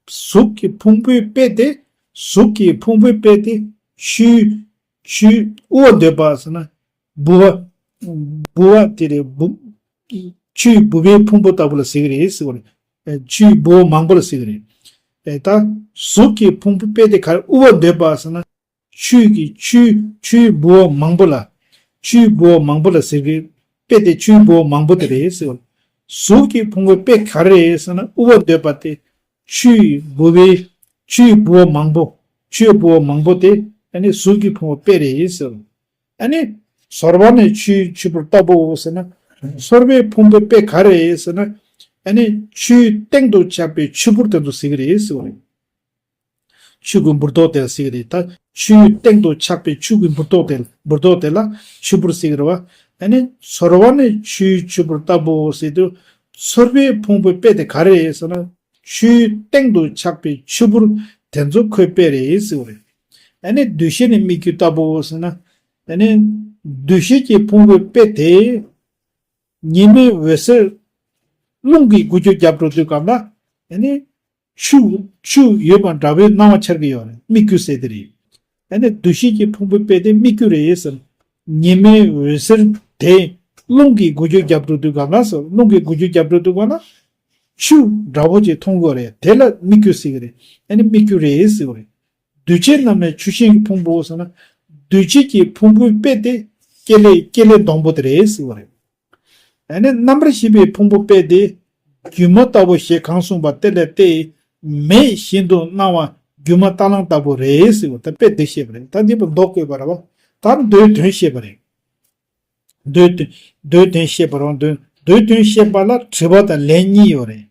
གཟུགས་ཀྱི་ཕུང་པོའི་དཔེ་དེ། གཟུགས་ཀྱི་ཕུང་པོའི་དཔེ་དེ། ཆུའི། ཆུའི་དབུ་བ་འདོད་པ་ཟེར་ན། ལྦུ་བ། ལྦུ་བ་དེ་རེད་ལྦུ། ཆུའི་ལྦུ་བའི་ཕུང་པོ་ལྟ་བུ་ལ་ཟེར་གི་རེད་ཟེར་བ་རེད། ཆུའི་ལྦུ་བ་མང་པོ་ལ་ཟེར་གི་རེད། ད་གཟུགས་ཀྱི་ཕུང་པོའི་དཔེ་དེ་ག་རེ་དབུ་བ་འདོད་པ་ཟེར་ན། ཆུའི་གི་ཆུའི་ཆུའི་ལྦུ་བ་མང་པོ་ལ། ཆུའི་ལྦུ་བ་མང་པོ་ལ་ཟེར་གི། དཔེ་དེ་ཆུའི་ལྦུ་བ་མང་པོ་དེ་རེད་ཟེར་བ། གཟུགས་ཀྱི་ཕུང་པོའི་དཔེ་ག་རེ་རེད་ཟེར་ན་དབུ་བ་འདོད་པ་དེ། ཆུའི་ལྦུ་བའི། ཆུའི་ལྦུ་བ་མང་པོ། ཆུའི་ལྦུ་བ་མང་པོ་དེ་ཨ་ནི་གཟུགས་ཀྱི་ཕུང་པོའི་དཔེ་རེད་ཟེར་བ། ཨ་ནི། ཚོར་བ་ནི་ཆུའི་ཆུ་བུར་ལྟ་བུའོ་ཟེར་ན། ཚོར་བའི་ཕུང་པོའི་དཔེ་ག་རེ་རེད་ཟེར་ན། ཨ་ནི་ཆུའི་སྟེང་དུ་ཆགས་པའི་ཆུ་བུར་དེ་ཚོ་ཟེར་གི་རེད་ཟེར་བ་རེད། ཆུ་གི་འབུར་ཏོག་དེ་ལ་ཟེར་གི་རེད། ད་ཆུའི་སྟེང་དུ་ཆགས་པའི་ཆུ་གི་འབུར་ཏོག་དེ་འབུར་ཏོག་དེ་ལ་ཆུ་བུར་ཟེར་གི་རེད་བ། ཨ་ནི་ཚོར་བ་ནི་ཆུའི་ཆུ་བུར་ལྟ་བུའོ་ཟེར་དུས། ཚོར་བའི་ཕུང་པོའི་དཔེ་དེ་ག་རེ་རེད་ཟེར་ན། ཆུའི་སྟེང་དུ་ཆགས་པའི་ཆུ་བུར་དེ་ཚོ་ཁོའི་དཔེ་རེད་ཟེར་བ་རེད། ཨ་ནི་འདུ་ཤེས་ནི་སྨིག་རྒྱུ་ལྟ་བུའོ་ཟེར་ན། ཨ་ནི་འདུ་ཤེས་ཀྱི་ཕུང་པོའི་དཔེ་དེ། ཉི་མའི་འོད་ཟེར་རླུང་གིས་འགུལ་སྐྱོད་རྒྱབ་འགྲོ་དུས་སྒང་ལ། ཨ་ནི་ཆུ་ཆུ་ཡོད་པ་འདྲ་བའི་སྣང་བ་འཆར་གྱི་ཡོད་རེད། སྨིག་རྒྱུ་ཟེར་དེ་རེད། ཨ་ནི་འདུ་ཤེས་ཀྱི་ཕུང་པོའི་དཔེ་དེ་སྨིག་རྒྱུ་རེད་ཟེར། ཉི་མའི་འོད་ཟེར་དེ་རླུང་གིས་འགུལ་སྐྱོད་རྒྱབ་འགྲོ་དུས་སྒང་ལ་ཟེར། རླུང་གིས་འགུལ་སྐྱོད་རྒྱབ་འགྲོ་དུས་སྒང་ལ་ཆུ་འདྲ་བོ་ཅིག་མཐོང་གི་ཡོད་རེད། དེ་ལ་སྨིག་རྒྱུ་ཟེར་གྱི་རེད། ཨ་ནི་སྨིག་རྒྱུ་རེད་ཟེར་བ་རེད། འདུས་བྱས་རྣམས་ནི་ཆུ་ཤིང་གི་ཕུང་པོའོ་ཟེར་ན། འདུས་བྱས་ཀྱི་ཕུང་པོའི་དཔེ་དེ་སྐྱེ་ལེ་སྐྱེ་ལེ་སྡོང་པོ་དེ་རེད་ཟེར་བ་རེད། ཨ་ནི་རྣམ་པར་ཤེས་པའི་ཕུང་པོ་དཔེ་དེ། སྒྱུ་མ་ལྟ་བུ་ཞེས་གང་གསུངས་པ་དེ་ལས་ཏེ། མེད་བཞིན་དུ་སྣང་བ་སྒྱུ་མ་རྟ་གླང་ལྟ་བུ་རེད་ཟེར་བ་དེ་དཔེ་དེ་བཤད་པ་རེད། ད་འདི་པོ་མདོ་བཀོད་པ་རེད་བ། ད་མདོའི་དོན་བཤད་པ་རེད། མདོའི་དོན་མདོའི་དོན་བཤད་པ་རེད་བ། མདོའི་མདོའི་དོན་བཤད་པ་ལ་དྲི་བ་དང་ལན་གཉིས་ཡོད་རེད།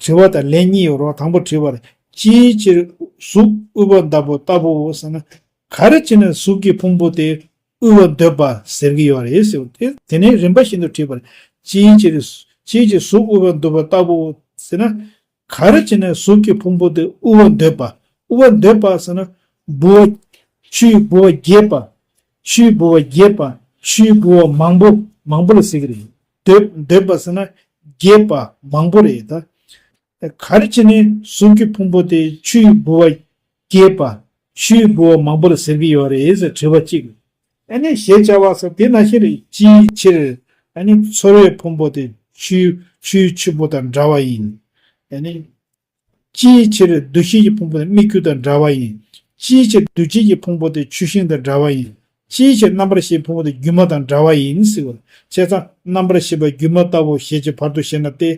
དྲི་བ་དང་ལན་གཉིས་ཡོད་རེད་བ། དང་པོ་དྲི་བ་རེད། ཅིའི་ཕྱིར་གཟུགས་དབུལ་བ་འདོད་པ་ལྟ་བུའོ་ཟེར་ན། ག་རེ་བྱས་ནས་གཟུགས་ཀྱི་ཕུང་པོ་དེ་དབུལ་བ་འདོད་པ་ཟེར་གྱི་ཡོད་རེད་ཟེར་བ་དེ། དེ་ནས་རིམ་པ་བཞིན་དུ་དྲིས་པ་རེད། ཅིའི་ཕྱིར་ཅིའི་ཕྱིར་གཟུགས་དབུལ་བ་འདོད་པ་ལྟ་བུའོ་ཟེར་ན། ག་རེ་བྱས་ནས་གཟུགས་ཀྱི་ཕུང་པོ་དེ་དབུལ་བ་འདོད་པ། དབུལ་བ་འདོད་པ་ཟེར་ན། ལྦུ་བ། ཆུའི་ལྦུ་བ་རྒྱས་པ། ཆུའི་ལྦུ་བ་རྒྱས་པ། ཆུའི་ལྦུ་བ་མང་པོ། མང་པོ་ལ་ཟེར་གྱི་རེད། འདོད་འདོད་པ་ཟེར་ན་རྒྱས་པ་མང་པོ་རེད་ད། ག་རེ་བྱས་ནས་གཟུགས་ཀྱི་ཕུང་པོ་དེ་ཆུའི་ལྦུ་བ་རྒྱས་པ། ཆུའི་ལྦུ་བ་མང་པོ་ལ་ཟེར་གྱི་ཡོད་རེད་ཟེར་དྲི་བ་གཅིག་ཨ་ནི་ཞེས་བྱ་བ་ཟེར་དེ་ནང་བཞིན་རེད། ཅིའི་ཕྱིར། ཨ་ནི་ཚོར་བའི་ཕུང་པོ་དེ་ཆུའི་ཆུའི་ཆུ་བུར་དང་འདྲ་བ་ཡིན། ཨ་ནི། ཅིའི་ཕྱིར་འདུ་ཤེས་ཀྱི་ཕུང་པོ་དེ་སྨིག་རྒྱུ་དང་འདྲ་བ་ཡིན། ཅིའི་ཕྱིར་འདུ་བྱེད་ཀྱི་ཕུང་པོ་དེ་ཆུ་ཤིང་དང་འདྲ་བ་ཡིན། ཅིའི་ཕྱིར་རྣམ་པར་ཤེས་ཕུང་པོ་དེ་སྒྱུ་མ་དང་འདྲ་བ་ཡིན་ཟེར་བ། བྱས་ཙང་རྣམ་པར་ཤེས་པ་སྒྱུ་མ་ལྟ་བུ་ཞེས་བྱའི་བར་དུ་བཤད་ན་སྟེ།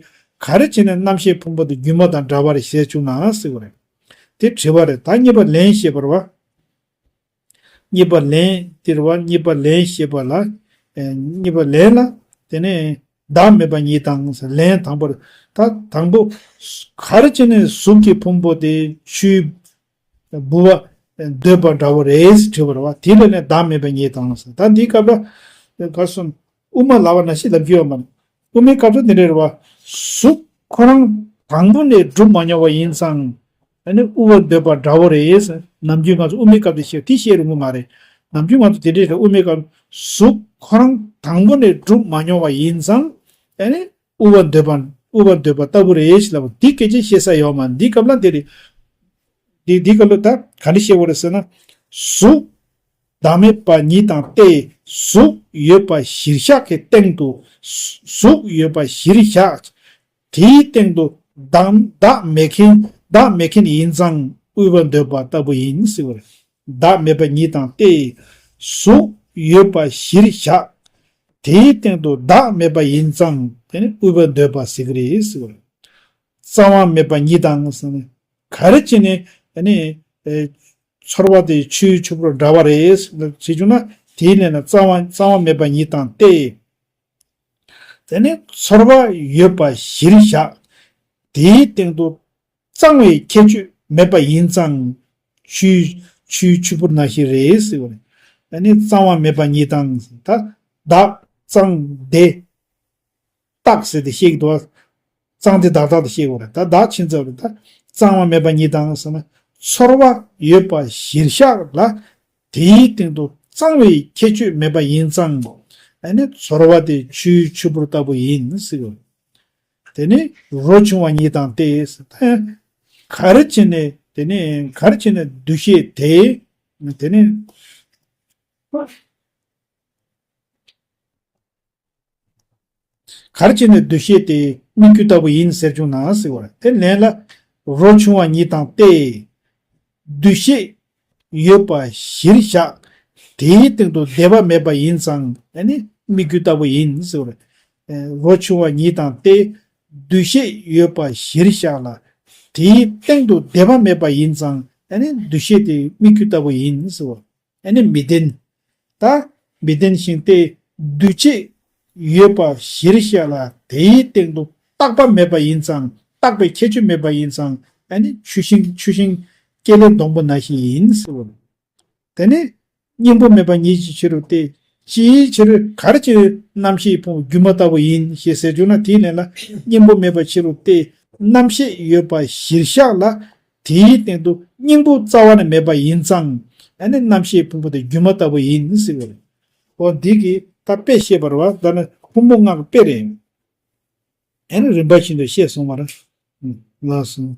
ག་རེ་བྱས་ནས་རྣམ་ཤེས་ཕུང་པོ་དེ་སྒྱུ་མ་དང་འདྲ་བ་རེད་ཞེས་བྱུང་ན་ཟེར་བ་རེད། དེ་དྲི་བ་རེད། ད་གཉིས་པ་ལན་བཤད་པ་རེད་བ། གཉིས་པ་ལན་དེ་རེད་བ། གཉིས་པ་ལན་བཤད་པ་ལ། ཨེ། གཉིས་པ་ལན་ལ། དེ་ནས་བདག་མེད་པ་ཉིད་དང་ཟེར། ལན་དང་པོ་རེད། ད་དང་པོ། ག་རེ་བྱས་ནས་གཟུགས་ཀྱི་ཕུང་པོ་དེ་ཆུའི་ལྦུ་བ་འདོད་པ་འདྲ་བོ་རེད་དྲིས་པ་རེད་བ། དེ་ལ་ནི་བདག་མེད་པ་ཉིད་དང་ཟེར། ད་འདིའི་སྐབས་ལ་ག་སོང་། དབུ་མ་ལབ་པ་ནང་བཞིན་ལབ་ཀྱི་ཡོད་མ་རེད། དབུ་མའི་སྐབས་སུ་འདི་འདྲ་རེད་བ། གཟུགས་ཁོ་རང་དང་པོ་ནས་གྲུབ་མ་མྱོང་བ་ཡིན་ཙང་། ཨ་ནི་དབུལ་བ་འདོད་པ་འདྲ་བོ་རེད། ནམ་རྒྱུན་ང་ཚོ་དབུ་མའི་སྐབས་དེ་བཤད་དེ་བཤད་རུང་གི་མ་རེད། ནམ་རྒྱུན་ང་ཚོ་དེ་འདྲ་རེད། དབུ་མའི་སྐབས་གཟུགས་ཁོ་རང་དང་པོ་ནས་གྲུབ་མ་མྱོང་བ་ཡིན་ཙང་། ཨ་ནི་དབུལ་བ་འདོད་པ་དབུལ་བ་འདོད་པ་ལྟ་བུ་རེད་ཞེས་ལབ་པ་འདི་སྐད་ཆ་བཤད་ས་ཡོད་མ་རེད། འདིའི་སྐབས་ལ་འདི་རེད། འདི་འདིའི་སྐབས་ལ་ད་ག་འདྲ་བཤད་དགོས་རེད་ཟེར་ན། གཟུགས་བདག་མེད་པ་ཉིད་དང་སྟེ། གཟུགས་ཡོད་པ་གཞིར་བཞག་གི་སྟེང་དུ། གཟུགས་ཡོད་པ་གཞིར་བཞག་དེའི་སྟེང་དུ་བདག་བདག་མེད་མཁན་བདག་མེད་མཁན་ཡིན་ཙང་དབུལ་བ་འདོད་པ་ལྟ་བུ་ཡིན་ཟེར་བ་རེད། བདག་མེད་པ་ཉིད་དང་སྟེ། གཟུགས་ཡོད་པ་གཞིར་བཞག་དེའི་སྟེང་དུ་བདག་མེད་པ་ཡིན་ཙང་དེ་ནི་དབུལ་བ་འདོད་པ་ཟེར་གི་རེད་ཟེར་བ་རེད། གཙང་བ་མེད་པ་ཉིད་དང་ཟེར་ནས། ག་རེ་བྱས་ནས་ཨ་ནི་ཨེ་ཚོར་བ་དེ་ཆུའི་ཆུ་བུར་འདྲ་བ་རེད་ཟེར་བྱུང་ན། དེའི་ལན་ལ་གཙང་བ་གཙང་བ་མེད་པ་ཉིད་དང་སྟེ། དེ་ནི་ཚོར་བ་ཡོད་པ་གཞིར་བཞག་དེའི་སྟེང་དུ་གཙང་བའི་ཁྱད་ཆོས་མེད་པ་ཡིན་ཙང་། ཆུའི་ཆུའི་ཆུ་བུར་ནང་བཞིན་རེད་ཟེར་བ་རེད། ཨ་ནི་གཙང་བ་མེད་པ་ཉིད་དང་། ད་བདག་གཙང་བདེ་རྟག་ཟེར་ཏེ་བཤད་ཀྱི་འདུག་གཙང་བདེ་བདག་རྟག་ཏུ་བཤད་དགོས་རེད། ད་བདག་ཕྱིན་ཚར་རེད། ད་གཙང་བ་མེད་པ་ཉིད་དང་ཟེར་ན། ཚོར་བ་ཡོད་པ་གཞིར་བཞག་ལ་དེའི་སྟེང་དུ་གཙང་བའི་ཁྱད་ཆོས་མེད་པ་ཡིན་ཙང་། ཨ་ནི་ཚོར་བ་དེ་ཆུའི་ཆུ་བུར་ལྟ་བུ་ཡིན་ཟེར་གྱི་ཡོད། དེ་ནི་རོ་ཆུང་བ་ཉིད་དང་སྟེ། ད་ག་རེ་བྱས་ནས་དེ་ནི་ག་རེ་བྱས་ནས་འདུ་ཤེས་དེ་དེ་ནི། ག་རེ་བྱས་ནས་འདུ་ཤེས་དེ་སྨིག་རྒྱུ་ལྟ་བུ་ཡིན་ཟེར་བྱུང་ན་ཟེར་བ་རེད། དེ་ལན་ལ། རོ་ཆུང་བ་ཉིད་དང་སྟེ། འདུ་ཤེས་ཡོད་པ་གཞིར་བཞག་དེའི་སྟེང་དུ་བདེ་བ་མེད་པ་ཡིན་ཙང་ཨ་ནི་སྨིག་རྒྱུ་ལྟ་བུ་ཡིན་ཟེར་བ་རེད། རོ་ཆུང་བ་ཉིད་དང་སྟེ། འདུ་ཤེས་ཡོད་པ་གཞིར་བཞག་ལ། དེའི་སྟེང་དུ་བདེ་བ་མེད་པ་ཡིན་ཙང་ཨ་ནི་འདུ་ཤེས་དེ་སྨིག་རྒྱུ་ལྟ་བུ་ཡིན་ཟེར་བ། ཨ་ནི་མི་ལྡན། ད་མི་ལྡན་ཞིང་སྟེ། འདུ་བྱེད་ཡོད་པ་གཞིར་བཞག་ལ་དེའི་སྟེང་དུ་ རྟག་པ་མེད་པ་ཡིན་ཙང་། རྟག་པའི་ཁྱད་ཆོས་མེད་པ་ཡིན་ཙང་། ཨ་ནི་ཆུ་ཤིང་། ཆུ་ཤིང་སྐྱེ་ལེ་སྡོང་པོ་ནང་བཞིན་ཡིན་ཟེར་བ་རེད། དེ་ནས་སྙིང་པོ་མེད་པ་ཉིད་ཀྱི་ཕྱིར་རོ་སྟེ། ཅིའི་ཕྱིར། ག་རེ་ཕྱིར་རྣམ་ཤེས་ཕུང་པོ་སྒྱུ་མ་ལྟ་བུ་ཡིན་ཞེས་ཟེར་གྱུར་ན། དེའི་ལན་ལ། སྙིང་པོ་མེད་པའི་ཕྱིར་རོ་སྟེ། རྣམ་ཤེས་ཡོད་པ་གཞིར་བཞག་ལ། དེའི་སྟེང་དུ་སྙིང་པོ་རྩ་བ་ནས་མེད་པ་ཡིན་ཙང་། ཨ་ནི་རྣམ་ཤེས་ཕུང་པོ་དེ་སྒྱུ་མ་ལྟ་བུ་ཡིན་ཟེར་བ་རེད། འོ་འདི་གིས་ད་དཔེ་བཤད་པ་རེད་བ། ད་ནི་ཕུང་པོ་ལྔ་གི་དཔེ་རེད། ཨ་ནི་རིམ་པ་བཞིན་དུ་བཤད་སོང་བ་རེད། ལགས་སོ།